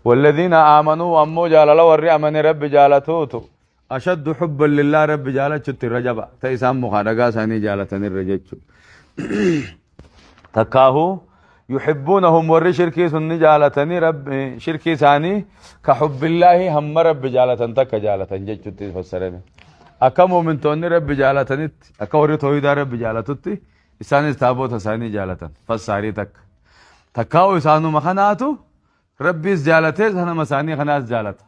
Walladhiina aamanuu ammoo jaalala warri amane Rabbi jaalatuutu ashaddu hubban lillaa Rabbi jaalachutti irra jaba ta isaan mukaa dhagaa isaanii jaalatanirra jechu. Takkaahu yuhibbuunahum warri shirkii sun ni jaalatanii Rabbi shirkii isaanii ka hubbillaahi hamma Rabbi jaalatan takka jaalatan jechutti fassarame. Akka muumintoonni Rabbi jaalatanitti akka warri toohidaa Rabbi jaalatutti isaanis taabota isaanii jaalatan fassaarii takka. Takkaa'u isaanuma kanaatu Rabbiis jaalatee sanama isaanii kanaas jaalata.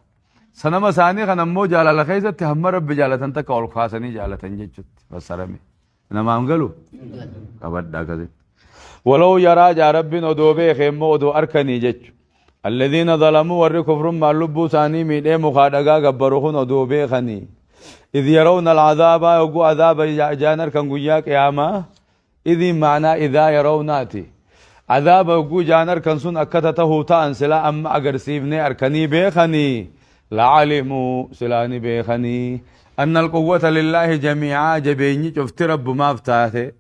Sanama isaanii kana immoo jaalala keessatti hamma Rabbi jaalatan takka ol kaasanii jaalatan jechutti fassarame. Namaan galu? Qabadha akkasitti. Walaw yaraa jaa Rabbiin odoo beekee immoo odoo arkanii jechu. Alladhiina zalamuu warri kufrummaan lubbuu isaanii miidhee mukaa dhagaa gabbaru kun odoo beekanii. Idh yarawna al'azaabaa yogguu azaaba ijaan arkan guyyaa qiyaamaa idhiin ma'anaa idhaa yarawnaati. Azaaba yogguu ijaan arkan sun akkata tahuu ta'an silaa amma agarsiifnee arkanii beekanii La'alimuu, silaa ni beekanii, anna alquwwata lillaahi jamii'aa, jabeenyi cufti Rabbumaaf taate,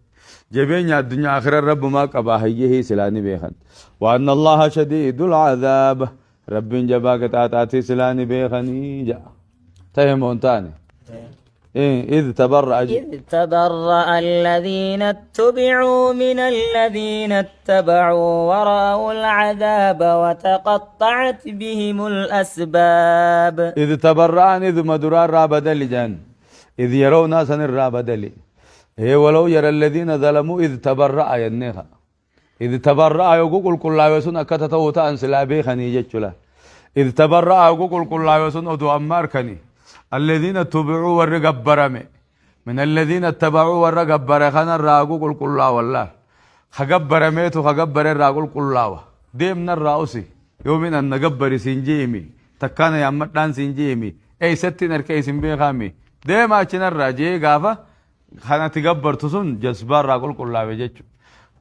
jabeenya addunyaa akhiran Rabbumaa qabaa hayyehii silaa ni beekan. Wa anna Allaaha shadiidul azaab, Rabbiin jabaa qixaaxaatii silaa ni beekanii ja'a. Tahe moo hin taane? إذ تبرأ إذ تبرأ الذين اتبعوا من الذين اتبعوا ورأوا العذاب وتقطعت بهم الأسباب. إذ تبرأ إذ مدرا رابدل جان إذ يرون سن الرابدل هي ولو يرى الذين ظلموا إذ تبرأ ينها إذ تبرأ يقول كل يسون أكتتو تأن سلا بيخني جتشلا إذ تبرأ يقول كل يسون أدو أماركني الذين تبعوا ورقبرمي من الذين اتبعوا ورقبر خنا الراقو قل كل والله خقبرميتو خقبر الراقو قل الله ديمنا الرأوسي يومين أن نقبر سنجيمي تكانا يا مدان سنجيمي أي ستين أركي سنبيخامي ديما أچنا الراجي غافة خنا تقبر تسون جذبار راقو قل الله جتشو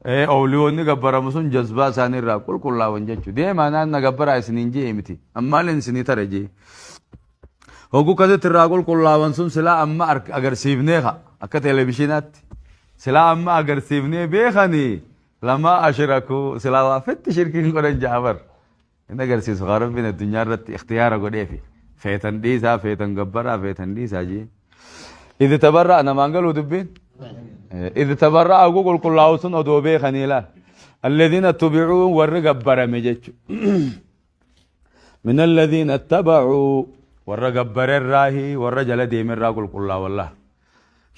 Awliyoonni gabbaramu sun jazbaa isaanii irraa qulqullaawan jechuudha. Deemaa naan na gabbaraa isin hin jee miti. Ammaalleen isinii tara jee. Hogguu akkasitti irraa qulqullaawan sun silaa amma agarsiifnee ka akka televizhiinaatti. Silaa amma agarsiifnee beekanii lamaa ashirakuu silaa waa fetti shirkiin godhan ja'a bar. Hin agarsiisu kaa Rabbiin addunyaa irratti ikhtiyaara godheefi. Feetan dhiisaa, feetan gabbaraa, feetan dhiisaa jee. Idh tabarra'a namaan galuu dubbiin? Idh tabarra'a oguu qulqullaa'u sun odoo beekanii ilaal. Alladhiina tubi'uu warri gabbarame jechu. Min alladhiina taba'uu warra gabbarerraahi warra jala deemerraa qulqullaa'u wallah.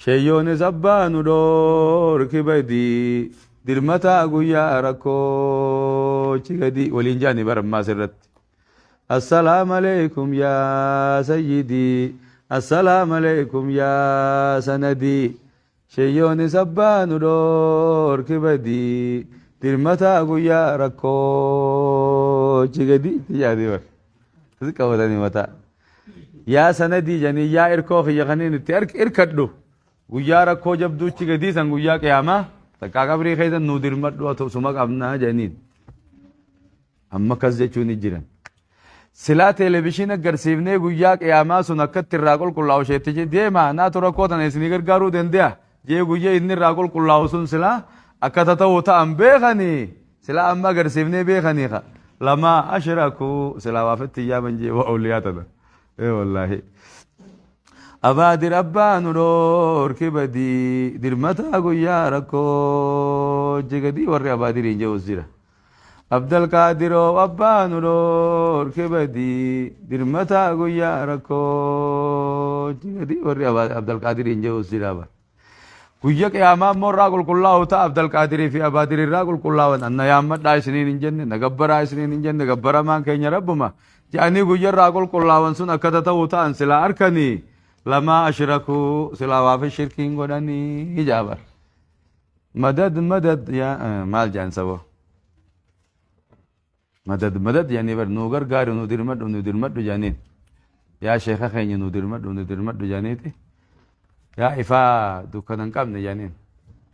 Sheeyyoonis abbaa nu dhoorki badii dirmataa guyyaa rakkoo chigadii waliin jaani bara ammaa asirratti. Assalaam alaikum yaa sayyidii assalaam alaikum yaa sanadii sheeyyoonis abbaa nu dhoorki badii dirmataa guyyaa rakkoo chigadii itti jaani bara. Asi qabatanii mataa. Yaa sanadii janii yaa irkoo kiyya kaniin itti irkadhu guyyaa rakkoo jabduuchi gadii san guyyaa qiyaamaa takkaa qabrii keessa nuu dirmadhu atu suma qabnaa janiin. Amma akkas jechuun ni jiran. Silaa televishiina agarsiifnee guyyaa qiyaamaa sun akkatti irraa qulqullaa'u isheetti deemaa naatu rakkoo tana isinii gargaaruu danda'a jee guyyaa inni irraa qulqullaa'u sun silaa akka ta'u ta'an beekanii silaa amma agarsiifnee beekanii ka lamaa ashrakuu silaa waafetti yaaman jee waa awliyaa tana. Ee wallaahi. Abaadir abbaa nu dhoorki badii dirmataa guyyaa rakkoo jigadii warri abaadiriin jedhus jira. Abdalqaadiroo abbaa nu dhoorki badii dirmataa guyyaa rakkoo jigadii warri Abdalqaadiriin jedhus jira. Guyya qiyaamaa immoo irraa qulqullaa'u ta'a Abdalqaadirii fi Abaadirii irraa qulqullaa'an anna yaammadhaa isiniin hin jenne na gabbaraa isiniin hin jenne gabbaramaan keenya Rabbuma jedhanii guyya irraa qulqullaa'an sun akka ta'u ta'an silaa arkanii lamaa ashrakuu silaa waafi shirkiin godhanii jaabar. Madad madad yaa maal jedhan saboo. Madad madad jedhanii bar nuu gargaaru nuu dirmadhu nuu dirmadhu jedhaniin. Yaa sheeka keenya nuu dirmadhu nuu dirmadhu jedhaniiti. Yaa ifaa dukkana hin qabne jedhaniin.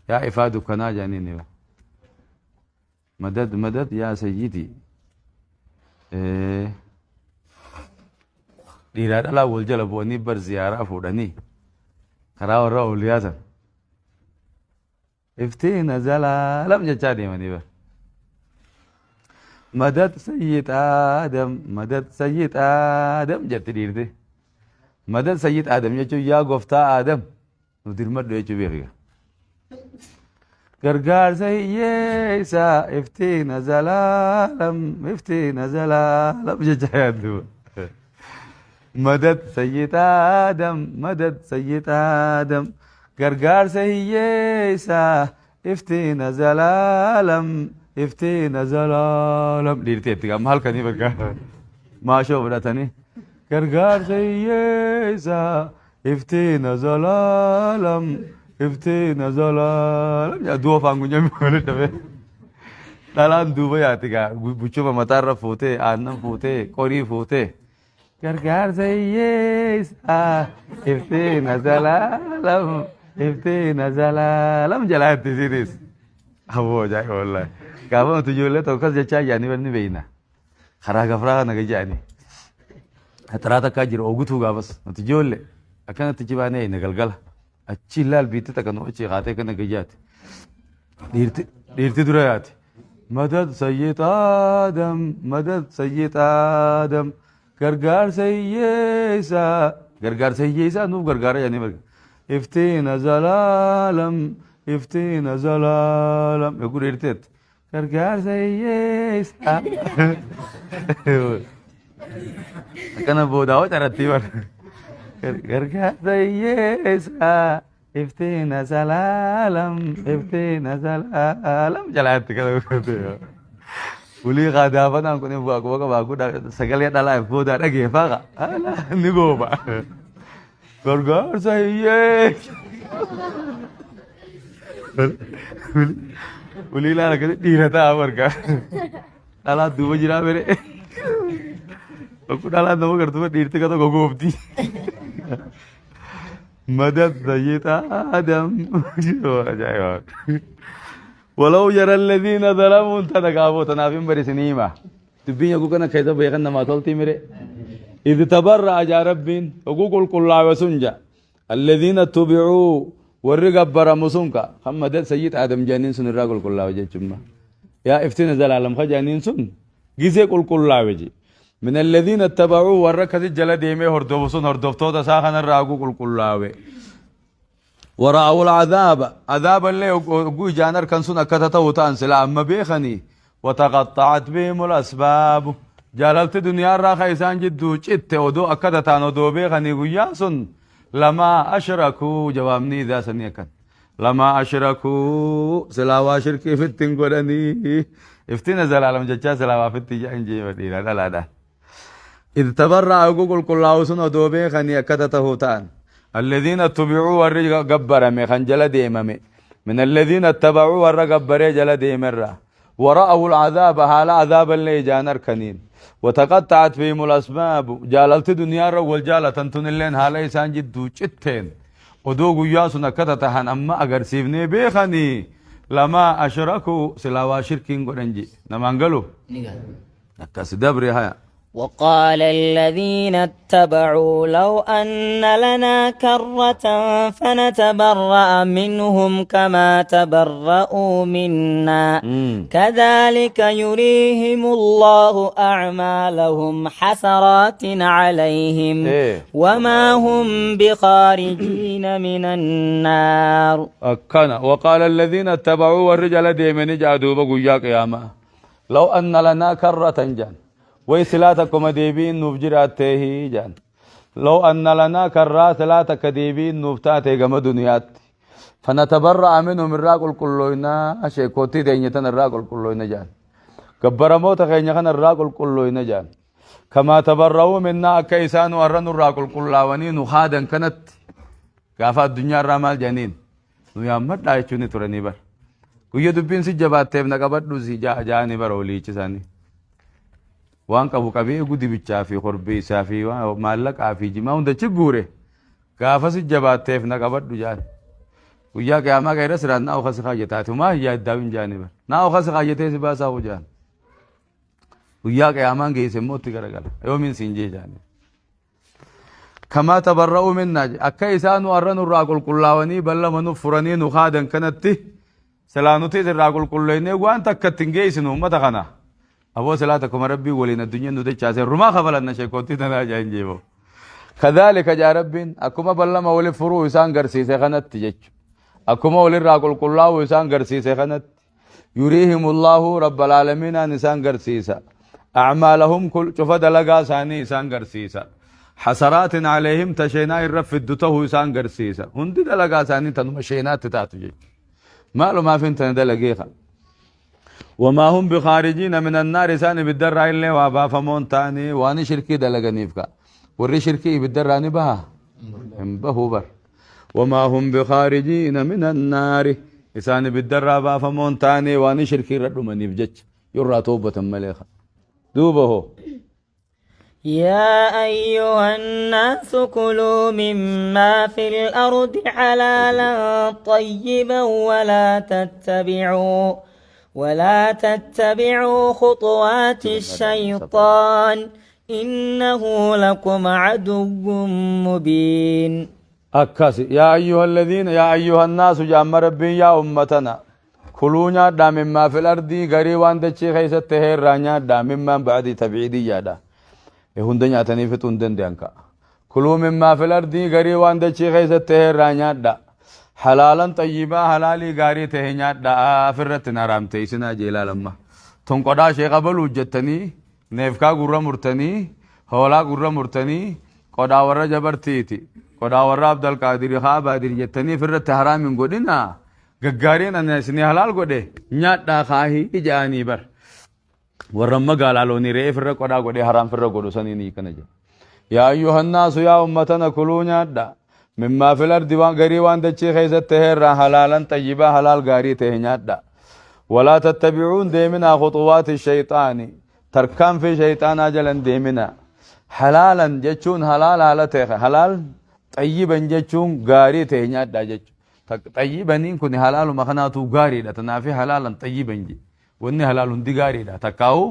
Yaa ifaa dukkanaa jedhaniin. Madad madad yaa sayyidi. Dhiiraa dhalaa wal jala bu'anii bar ziyaaraa fuudhanii karaa warra awliyaa san. Iftiina zalaalam jechaa deemanii bar. Madad Sayyid Aadam, Madad Sayyid Aadam jetti dhiirti. Madad Sayyid Aadam jechuun yaa gooftaa Aadam nu dirmadhu jechuu beekika. Gargaarsa hiyyeessa iftiina zalaalam, iftiina zalaalam jechaa yaaddu. Madad Sayyid Aadam, Madad Sayyid Aadam. Gargaarsa hiyyeessa iftiina zalaalam, iftiina zalaalam. Dhiirti itti amma halkanii bakka maashoo fudhatanii. Gargaarsa hiyyeessa iftiina zalaalam, iftiina zalaalam. Du'a afaan gunyamii walitti dhabe. Dhalaan duuba yaati gaa buchuma mataarra fuutee aannan fuutee qorii fuutee. Gargaarsa hiyyeessa iftiina zalaalam, iftiina zalaalam jalaa itti isiinis. Aboo ajaa'iba wallaahi. Gaafa nuti ijoollee tokko akkas jechaa jaanii barni beeyna. Karaa gafraa kana gaja'anii. Xaxaraa takkaa jira ogutuu gaafas nuti ijoollee akkanatti achi baanee eeyna galgala. Achi ilaal biitti takka nu achi kaatee akkana gajaati. Dhiirti dhiirti dura yaati. Madad Sayyid Aadam, Madad Sayyid Aadam, gargaarsa hiyyeessaa, gargaarsa hiyyeessaa nuuf gargaara jedhanii marga. Iftiina zalaalam, iftiina zalaalam, eeguu dhiirteetti. Gargaarsa hiyyeessaa. Akkana boodaa hoo carattii bara. Gargaarsa hiyyeessaa. Iftiina zalaalam, iftiina zalaalam jalaatti kana godhate. Ulii qaadaafanaan kun bu'aa quba qabaa godha sagalee dhalaa if boodaa dhageeffaa qa. Ni gooba. Gargaarsa hiyyeessa. Ulii ilaala akkasi dhiira ta'a marga. Dhalaa duuba jiraa bere. Tokko dhalaan nama gartuu dhiirti ka tokko goobdi. Madad Sayyid Adam. Ajaa'iba. Walau yara alladhiina zalamuun tana gaafoo tanaaf hin barisinii hima. Dubbiin yogguu kana keessa beekan namaa toltii mire. Idh tabarra'a jaa Rabbiin yogguu qulqullaawe sun jaa. Alladhiina tubicuu warri gabbaramu sun ka kan madad Sayyid Adam jedhaniin sun irraa qulqullaawe jechuudha. Yaa iftina zalaalam ka jedhaniin sun gizee qulqullaawe je. Min alladhiina ittabacuu warra akkasi jala deemee hordofu sun hordoftoota isaa kanarraa oguu qulqullaawe. Wara'awul azaaba azaaba illee oguu ijaan arkan sun akkata ta'u ta'an sila amma beekanii wataqaxxa'at bihimul asbaabu jaalalti duniyaarraa ka isaan jidduu citte odoo akkata ta'an odoo beekanii guyyaan sun lamaa ashrakuu jawaabni idaa sanii akkan. Lamaa ashrakuu silaa waa shirkii fitti hin godhanii iftina zalaalam jechaa silaa waa fitti jedhan jeema dhiiraa dhalaadhaan. Idh tabarra'a oguu qulqullaa'u sun odoo beekanii akkata tahuu ta'an. Alladhiina tubicuu warri gabbarame kan jala deemame. Min alladhiina ittabacuu warra gabbaree jala deemerraa. Wara'awu al'azaaba haala azaaballee ijaan arkaniin. Wataqaxxa'at bihimul asbaabu jaalalti duniyaarra wal jaalatan tunilleen haala isaan jidduu citteen. Odoo guyyaa sun akka tatahan amma agarsiifnee beekanii lamaa ashrakuu silaa waa shirkiin godhan je namaan galu Ni gala. akkas dabre haya. وقال الذين اتبعوا لو أن لنا كرة فنتبرأ منهم كما تبرأوا منا كذلك يريهم الله أعمالهم حسرات عليهم وما هم بخارجين من النار. Akkana waqaala alladhiina ittabacuu warri jala deemanii ja'a duuba guyyaa qiyaamaa law anna lanaa karratan jaan way silaa takkuma deebiin nuuf jiraatteehi jaan law anna lanaa karraa silaa takka deebiin nuuf taate gama duniyaatti fanatabarra'a minhum irraa qulqullooynaa sheekootii teenya tana irraa qulqullooyna jaan gabbaramoota keenya kana irraa qulqullooyna jaan Kamaa tabarra'uu minnaa akka isaanu har'a nurraa qulqullaawanii nu haadan kanatti gaafa addunyaa irraa maal jedhaniin nu yaammadhaa jechuun ni turanii bara. Guyya dubbiin si jabaatteef na qabadhu si ja'a ja'anii bara oliichi isaanii. Waan qabu qabee gudibichaa fi korbeessaa fi maallaqaa fi jimaa hunda achi guure gaafa si jabaatteef na qabadhu ja'an. Guyyaa qiyaamaa keessa siraan naa oka si kaayyataati humaa hin yaaddaa hin ja'anii bara. Naa oka si kaayyatee si baasaa hoo ja'an. Guyyaa qiyaamaan geesse immoo itti garagala. Yoomiin siin jee jaanii. Kamaa tabarra'uu minnaa jedhe. Akka isaan nu arra nurraa qulqullaawanii ballama nu furanii nu kaadan kanatti silaa nutis irraa qulqulleennee waan takka ittiin geessinu uummata kana. Aboo silaa takkuma Rabbiin waliin addunyaan nu dachaase rumaa kafalanna sheekootti tanaa jaan jeebo. Kadhaalika jaa Rabbiin akkuma ballama wali furuu isaan garsiise kanatti jechu. Akkuma walirraa qulqullaa'uu isaan garsiise kanatti. Yuriihimullahu rabbal aalamiinaan isaan garsiisa. Acmaalahum kul cufa dalagaa isaanii isaan garsiisa. Hasaraatin aleehim ta sheenaa irra fiddu tahuu isaan garsiisa. Hundi dalagaa isaanii tanuma sheenaatti taatu jechuudha. Maalumaaf hin tane dalagee ka. Wamaa hum bikaarijiina min annaar isaan ibiddarraa illee waa baafamoon ta'anii waan shirkii dalaganiif ka. Warri shirkii ibiddarraa ni baha? Hin bahuu bar. Wamaa hum bikaarijiina min annaari isaan ibiddarraa baafamoon ta'anii waan shirkii irra dhumaniif jecha yorraa toobatan malee ka. Duuba hoo. يا أيها الناس كلوا مما في الأرض حلالا طيبا ولا تتبعوا خطوات الشيطان إنه لكم عدو مبين. Akkas yaa ayyuha alladhiina yaa ayyuha annaasu jaamma Rabbiin yaa ummatana kuluu nyaadhaa mimmaa fil ardii garii waan dachii keessatti tahee irraa nyaadhaa mimmaan ba'dii tabciidiyyaadha hunda nyaatanii fixuu hin danda'an ka'a kuluu mimmaa fil ardii garii waan dachii keessatti tahee irraa nyaadhaa halaalan xayyibaa halaalii gaarii tahe nyaadhaa afirratti hin haraamte isinaa jeelaa lamma tonqodhaa sheekha baluu jettanii neefkaa gurra murtanii hoolaa gurra murtanii qodhaa warra jabartiiti qodhaa warra Abdalqaadiri haa baadir jettanii ofirratti haraam hin godhinaa gaggaariin ani isinii halaal godhe nyaadhaa kaahii ija'anii bar warra magaalaa loonii re'ee firra qodhaa godhee haraam firra godhu saniin hiikana jedha. Yaa ayyuhannaasu yaa ummatana kuluu nyaadhaa mimmaa fil ardi waan garii waan dachii keessatti ta'e irraa halaalan xayyibaa halaal gaarii ta'e nyaadhaa. Walaa tattabi'uun deeminaa khuxuwaati shayxaani tarkaanfii shayxaanaa jalan deeminaa. Halaalan jechuun halaal haala ta'e halaal xayyiban jechuun gaarii ta'e nyaadhaa jechuudha. Xayyibaniin kun halaaluma kanaatu gaariidha. Tanaafi halaalan xayyiban jedhe. Wanni halaal hundi gaariidha. Takkaa'u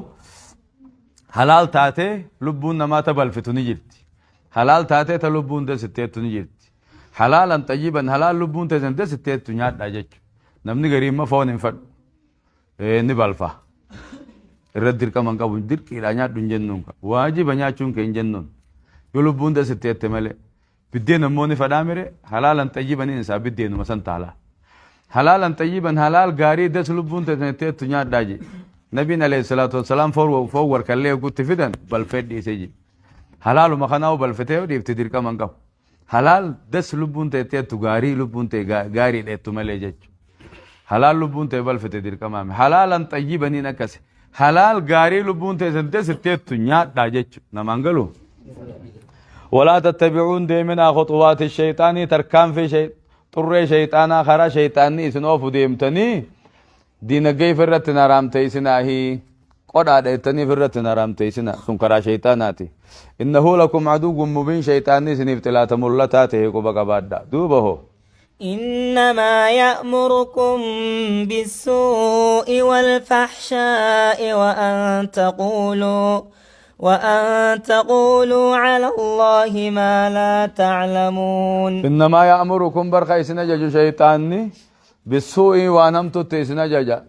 halaal taatee lubbuun namaa ta balfitu ni jirti. Halaal taatee ta lubbuun desitteettu ni jirti. Halaalan xayyiban halaal lubbuun teessan desitteettu nyaadhaa jechuudha. Namni garii immoo foon hin fadhu. Ni balfa. Irra dirqama hin qabu. Dirqiidha nyaadhu hin jennuun. Waajiba nyaachuun kee hin jennuun. Yoo lubbuun desitteette malee. Biddeen ammoo ni fadhaa mire halaalan xayyibaniin isaa biddeenuma san taala. Halaalan xayyiban halaal gaarii des lubbuun teessan nyaadhaa je. Nabiin alayhi salaatu wassalaam foon warkallee guutti fidan balfee dhiisee je. Halaaluma kanaa balfetee dhiifte dirqama hin qabu. Halaal des lubbuun teetteettu gaarii lubbuun ta'e gaarii dheettu malee jechuudha. Halaal lubbuun ta'e balfete dirqamaame. Halaalan xayyibaniin akkasi. Halaal gaarii lubbuun teessan desitteettu nyaadhaa jechuudha. Namaan galu. Walaa tattabi'uun deeminaa khuxuwaati shayxaanii tarkaanfii xurree shayxaanaa karaa shayxaanni isin oofu deemtanii diinagdee ifirratti hin haramte isinaahii qodhaadha jettanii ifirratti hin haramte isina sun karaa shayxaanaati. Innahu lakum aduwwun mubiin shayxaanni isiniif xilaata mul'ataa ta'e quba qabaadha. Duuba hoo. إنما يأمركم بالسوء والفحشاء وأن تقولوا على الله ما لا تعلمون. إنما يأمركم برخا إسنا جاجو شيطاني بالسوء وأنمتو تيسنا جاجا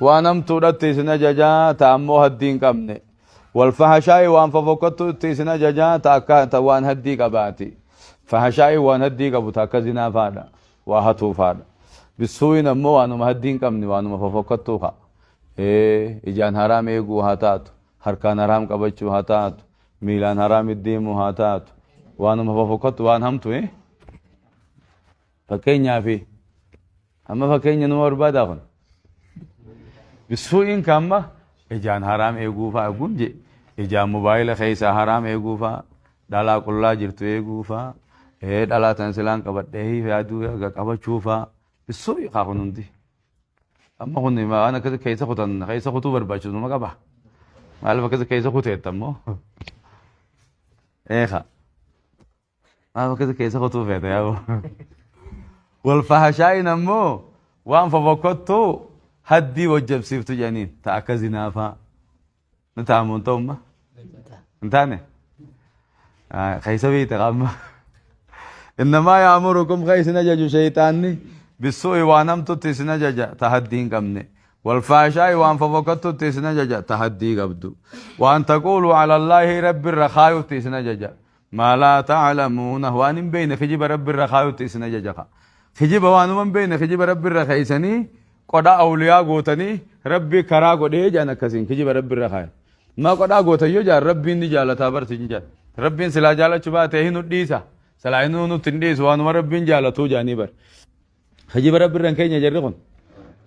وأنمتو رتيسنا جاجا تأمو هدين كمني والفحشاء وأن ففقتو تيسنا جاجا تأكا توان هدي كباتي فحشاء وأن هدي كبو تأكا زنا فادا وهتو فادا بالسوء نمو وأنم هدين كمني وأنم ففقتو خا إيه إجان حرام إيقو هاتاتو harkaan haraam qabachuu haa taatu miilaan haraam deemuu haa taatu waanuma fofokkattu waan hamtu fakkeenyaaf amma fakkeenya numa barbaadaa kun bisuu'iin ka amma ijaan haraam eeguu fa'a eeguun je ijaan mobaayila keessaa haraam eeguu fa'a dhalaa qullaa jirtu eeguu fa'a dhalaa tan silaan qabadhee yaaduu qabachuu fa'a bisuu'i kaa kun hundi amma kun waan akkasi keessa kutan keessa kutuu barbaachisu numa qaba. Maaliif akkasi keessa kuteetta ammoo? Eeka. Maaliif akkasi keessa kutuu feeta yaa'u? Wal fahashaayin ammoo waan fofokkottu haddii wajjabsiiftu jedhaniin ta akka zinaa fa'a. Ni ta'amu hin ta'umma? Hin taane? Keessa beekta qaama. Innamaa ya'murukum ka isin ajaju shayxaanni bissuu'i waan hamtutti isin ajaja ta haddii hin qabne. Walfaashaa'i waan fofokkattutti isin ajaja ta haddii qabdu. Waan taquulu ala Allaahi Rabbi irra kaayutti isin ajaja. Maa laa ta'lamuuna waan hin beekne kijiba Rabbi irra kaayutti isin ajaja ka. Kijiba waanuma hin beekne kijiba Rabbi irra keeysanii qodha awliyaa gootanii Rabbi karaa godhee jedhan akkasiin kijiba Rabbi irra kaayan. Maa qodhaa gootan yoo jedhan Rabbiin ni jaalataa barti hin jedhan. Rabbiin silaa jaalachuu baate hin dhiisa. Silaa inni nutti hin dhiisu waanuma Rabbiin jaalatuu jedhanii bar. Kijiba Rabbi irra hin keenya jarri kun.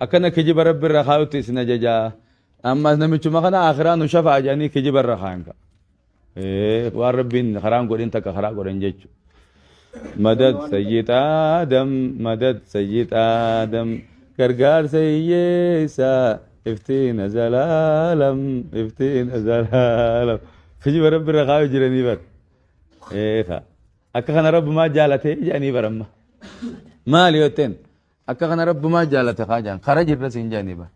Akkana kijiba Rabbi irra kaayutti isin ajajaa. Ammas namichuma kana akhiraa nu shafaa jedhanii kijiba irra kaayan ka. Waan Rabbiin karaan godhin takka karaa godhan jechuudha. Madad Sayyid Adam, Madad Sayyid Adam, gargaarsa hiyyeessa, iftiina zalaalam, iftiina zalaalam. Kijiba Rabbi irra kaayu jiranii bar. Eeka. Akka kana Rabbumaa jaalatee jedhanii bar amma. Maali yoo jetteen? Akka kana Rabbumaa jaalate kaa jedhan. Kara jirra siin jedhanii bar.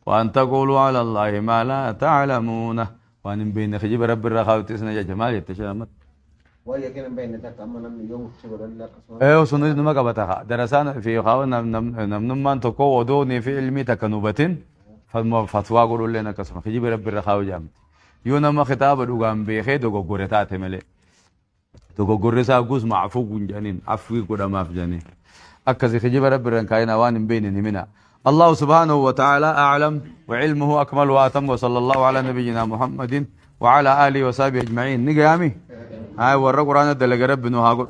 Waan taquulu ala Allaahi maa laa ta'lamuuna. Waan hin beekne kijiba Rabbi irraa kaayutti isin ajaja. Maal jette Sheekh Ahmad? Waan yaqiina hin beekne takka amma namni yoo murtii godhallee akkasuma. Ee sunis numa qabata kaa. Darasaan fi kaa namnummaan tokko odoonii fi ilmii takka nu hubatin fatwaa godhulleen akkasuma kijiba Rabbi irra kaayu jedhamti. Yoo nama kitaaba dhugaan beekee dogoggore taate malee. Dogoggorri isaa gus macfuun jedhaniin afwii godhamaaf jedhanii. Akkasi kijiba Rabbi irra hin kaayinaa waan hin beekne hin himinaa. الله سبحانه وتعالى أعلم وعلمه أكمل وأتم وصلى الله على نبينا محمد وعلى آله وصحبه أجمعين نقيامي هاي ورا قرآن دلق رب نهاقل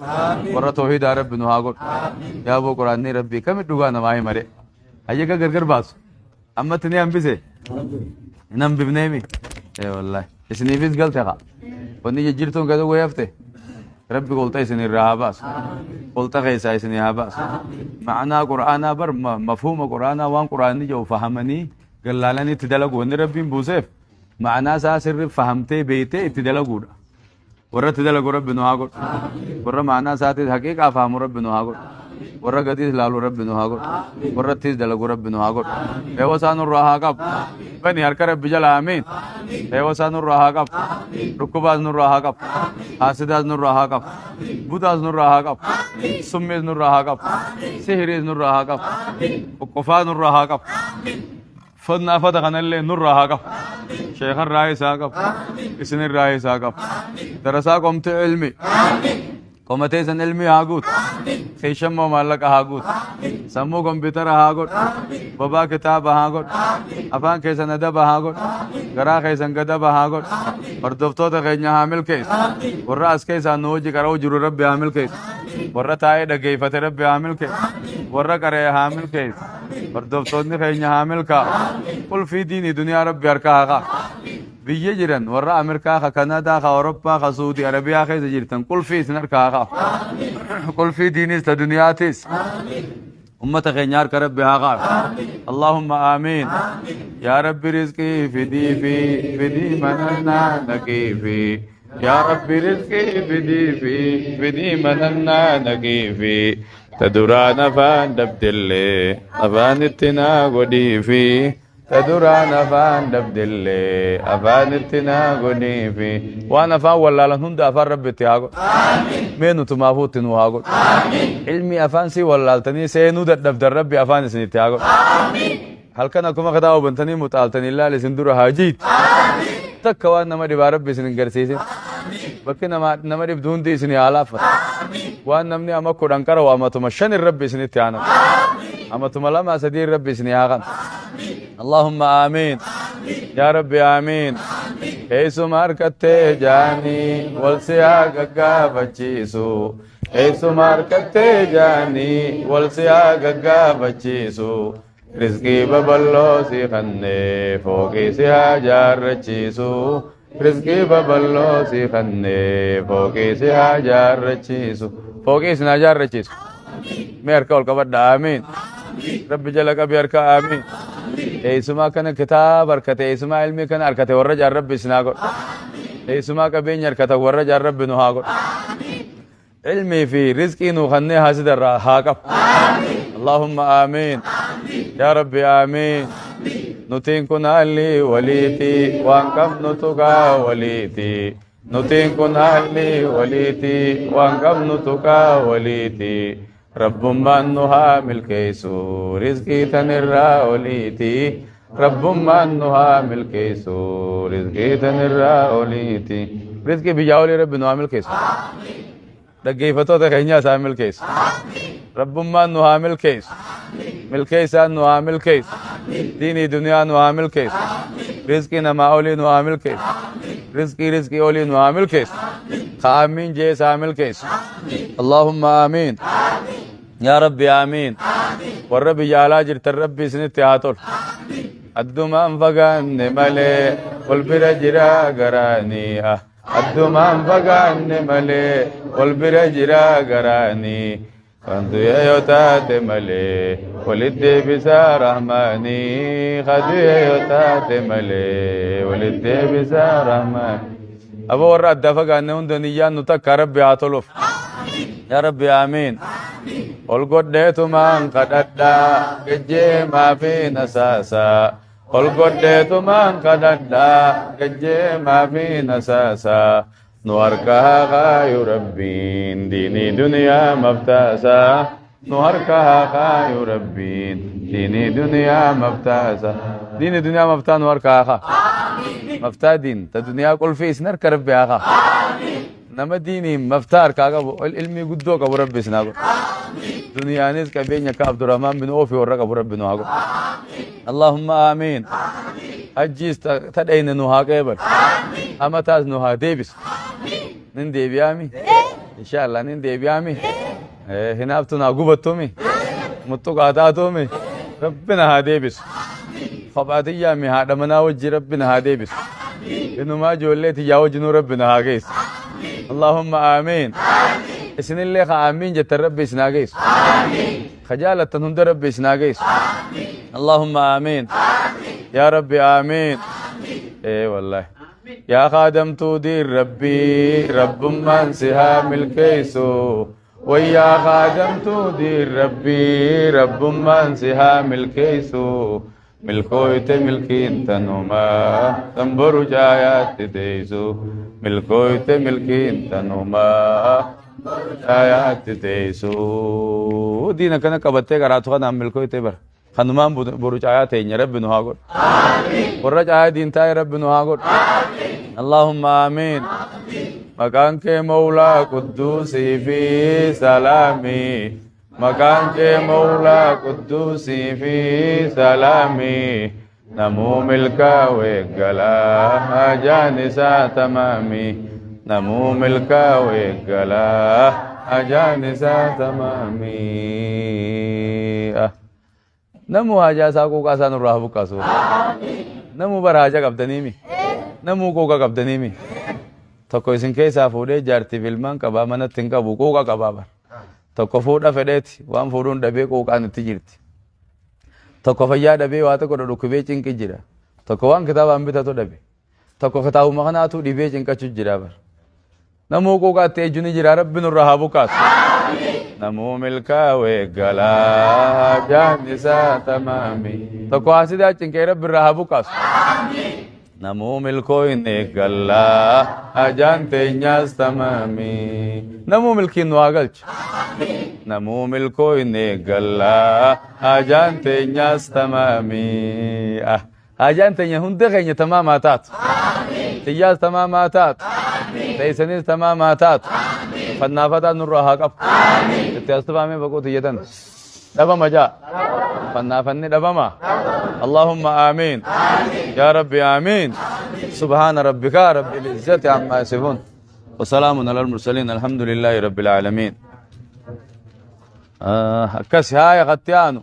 ورا توحيد رب نهاقل يا أبو قرآن ربي كم الدقانا معي مري هيا غرغر باس أما تني أم بيسي نم ببنيمي إيه والله إسني فيس قلت يا wanni jijjiirtuun gad ugu hafte rabbi qolxa isin irraa haa baasu qolxa keessaa isin haa baasu ma'anaa qur'aanaa bar mafhuuma qur'aanaa waan qur'aanni jedhu fahamanii gallaalanii itti dalagu wanni rabbiin buuseef ma'anaa isaa sirri fahamtee beeytee itti dalaguudha warra itti dalagu rabbi nu haa godhu warra ma'anaa isaatis haqiiqaa fahamu rabbi nu haa godhu warra gadiis laalu rabbi nu haa godhu warra ittis dalagu rabbi nu haa godhu eewa isaa nurraa haa qabu bani harka rabbi jala amiin eewa isaa nurraa haa qabu dhukkubaas nurraa haa qabu haasidaas nurraa haa qabu budaas nurraa haa qabu summiis nurraa haa qabu sihiriis nurraa haa qabu qoqqofaa nurraa haa qabu Fadnaafata kanallee nurraa haa qabu. Sheekarraa isaa qabu. Isinirraa isaa qabu. Darasaa qomte ilmi. Qomatee san ilmi haa guutu. Keeshammoo maallaqa haa guutu. Sammuu kompiitara haa godhu. Bobaa kitaaba haa godhu. Afaan keessan adaba haa godhu. Garaa keessan gadaba haa godhu. Hordoftoota keenya haa milkeessu. Warra as keessaan nu hojii qara'uu jiru Rabbi haa milkeessu. Warra taa'ee dhageeffate Rabbi haa milkeessu. Warra qara'e haa milkeessu. Hordoftoonni keenya haa milkaa'u. Qulfii diinii duniyaa Rabbi harkaa haa kaa'u. Biyya jiran warra Ameerikaa, ka Kanadaa, ka Awurooppaa, ka Suudii Arabiyaa keessa jirtan qulfii isin harkaa haa kaa'u. Qulfii diiniis ta duniyaatis. Ummata keenya harka Rabbi haa kaa'u. Allahumma aamiin. Yaa Rabbi rizqii fidii fi fidii manannaa naqii fi. Yaa Rabbi rizqii fidii fi fidii manannaa naqii fi. Ta duraan afaan dabdellee afaan itti naa godhii fi. Ta duraan afaan dabdellee afaan itti naa godhii fi. Waan afaan wallaalan hunda afaan Rabbi itti haa godhu. Mee nutumaafuu itti nuu haa godhu. Ilmi afaan sii wallaaltanii seenuu dadhabdan Rabbi afaan isin itti haa godhu. Halkan akkuma kitaaba bantanii muxaaltanii ilaali isin dura haa jiitu. Takka waan nama dhibaa Rabbi isin hin garsiisin. Bakki nama dhibdu hundi isin haa laaffatu. Waan namni ama 10 qara'u amatuma 5 Rabbi isinitti haa naqu. Amatuma 2 3 Rabbi isin haa kanu. Allahumma aamiin. Yaa Rabbi aamiin. Keessuma harkattee jaanii wal si haa gaggaafachiisu. Keessuma harkattee jaanii wal si haa gaggaafachiisu. Rizqii babal'oo si kannee fooqii si haa jaarrachiisu. Rizqii babal'oo si kannee fooqii si haa jaarrachiisu. Fooqii isin haa jaarrachiisu. Mee harka ol qabadha aamiin. Rabbi jala qabi harka aamiin. Eessumaa kana kitaaba harkate eessumaa ilmii kana harkate warra jaan rabbi isin haa godhu. Eessumaa qabeenya harkatan warra jaan rabbi nu haa godhu. Ilmii fi rizqii nuu kannee haasida irraa haa qabu. Allahumma aamiin. Yaa Rabbi aamiin. Nutiin kun haalli waliiti waan qabnu tuqaa waliiti. Nutiin kun haalli waliiti waan qabnu tuqaa waliiti. Rabbummaan nu haa milkeessu rizqii tanirraa oliiti. Rabbummaan nu haa milkeessu rizqii tanirraa oliiti. Rizqii biyyaa olii Rabbi nu haa milkeessu. Dhaggeeffattoota keenyaas haa milkeessu. Rabbummaan nu haa milkeessu. Milkeessaan nu haa milkeessu. Diinii duniyaa nu haa milkeessu. Rizqii namaa olii nu haa milkeessu. Rizqii rizqii olii nu haa milkeessu. Ka aamiin jees haa milkeessu. Allahumma aamiin. Yaa Rabbi aamiin. Warra biyya alaa jirtan Rabbi isinitti haa tolu. Addumaan fagaanne malee wal bira jira garaanii. Addumaan fagaanne malee wal bira jira garaanii. Kan du'e yoo taate malee walitti deebisaa rahmaanii. Kan du'e yoo taate malee walitti deebisaa rahmaanii. Aboo warra adda fagaanne hunda niyyaan nu takka Rabbi haa toluuf. Yaa Rabbi aamiin. Ol godheetumaan kadhadhaa gejjeemaa fi nasaasaa. Ol godheetumaan kadhadhaa gejjeemaa fi nasaasaa. Nu harka haa kaayu Rabbiin diinii duniyaa maftaasaa. Nu harka haa kaayu Rabbiin diinii duniyaa maftaasaa. Diinii duniyaa maftaa nu harka haa kaa. Maftaa diin ta duniyaa qulfii isin harka Rabbi haa kaa. Nama diiniin maftaa harkaa qabu ilmii guddoo qabu Rabbi isin haa godhu. Duniyaanis qabeenya akka Abdurrahmaan bin Oofi warra qabu Rabbi nu haa godhu. Allahumma aamiin. Hajjiis ta dheyne nu haa qeebalu. Amataas nu haa deebisu. Nin deebi'aami? Inshallah nin deebi'aami? Hinaaftu naa gubattumi? Muttuqaa taatumi? Rabbi na haa deebisu. Kophaa tiyyaa mi haadha manaa wajji Rabbi na haa deebisu. Inumaa ijoollee tiyyaa wajjinuu Rabbi na haa geessu. Allahumma aamiin. Isinillee ka aamiin jettan Rabbi isin haa geessu. Ka jaalattan hunda Rabbi isin haa geessu. Allahumma aamiin. Yaa Rabbi aamiin. Ee wallahi. Yaa kaadamtuu diin Rabbii Rabbummaan si haa milkeessu. Wayyaa kaadamtuu diin Rabbii Rabbummaan si haa milkeessu. Milkooyte milkiin tanumaa tan boru caayaatti teessu. Milkooyte milkiin tanumaa caayaatti teessu. Diin akkana qabattee qaraatu kanaan milkooyte bara. Kanumaan boru caayaa teenya Rabbi nu haa godhu. Warra caayaa diin taa'e Rabbi nu haa godhu. Allahumma aamiin. Maqaan kee Mawlaa Qudduusii fi Salaamii. Maqaan kee Mawlaa Qudduusii fi Salaamii. Namuu milkaa'u eeggalaa hajaan isaa tamaamii. Namuu milkaa'u eeggalaa hajaan isaa tamaamii. Namuu hajaa isaa quuqaa isaa nurraa haa buqqaasu. Namuu bara haja qabdaniimi. Namuu quuqa qabdaniimi. Tokko isin keessaa fuudhee jaartiif ilmaan qabaa manatti hin qabu quuqa qabaa bara. Tokko fuudha fedheeti waan fuudhuun dhabee quuqaan itti jirti. Tokko fayyaa dhabee waa tokko dhukkubee cinqi jira. Tokko waan kitaabaan bitatu dhabe. Tokko kitaabuma kanaatu dhibee cinqachu jira bara. Namuu quuqaatti ejju ni jira Rabbi nurraa haa buqqaasu. Namuu milkaa'u eeggalaa jaan isaa tamaami. Tokko haasidaa cinqee Rabbi irraa haa buqqaasu. Namuu milkoo hin eeggallaa hajaan teenyaas tamaami. Namuu milkiin nu haa galchu. Namuu milkoo hin eeggallaa hajaan teenyaas tamaami. Hajaan teenya hunda keenya tamaamaa taatu. Tiyyaas tamaamaa taatu. Teessanis tamaamaa taatu. Fannaafataa nurraa haa qabu. Itti as tufaamee baquu tiyyatan. Dhabama jaa. Fannaafanni dhabama. Allahumma aamiin. Yaa Rabbi aamiin. Subhaana rabbika rabbil izzati amma yasifuun. Wasalaamun alal mursaliin. Alhamdulillahi rabbil aalamiin. Akkas haaya qatti aanu.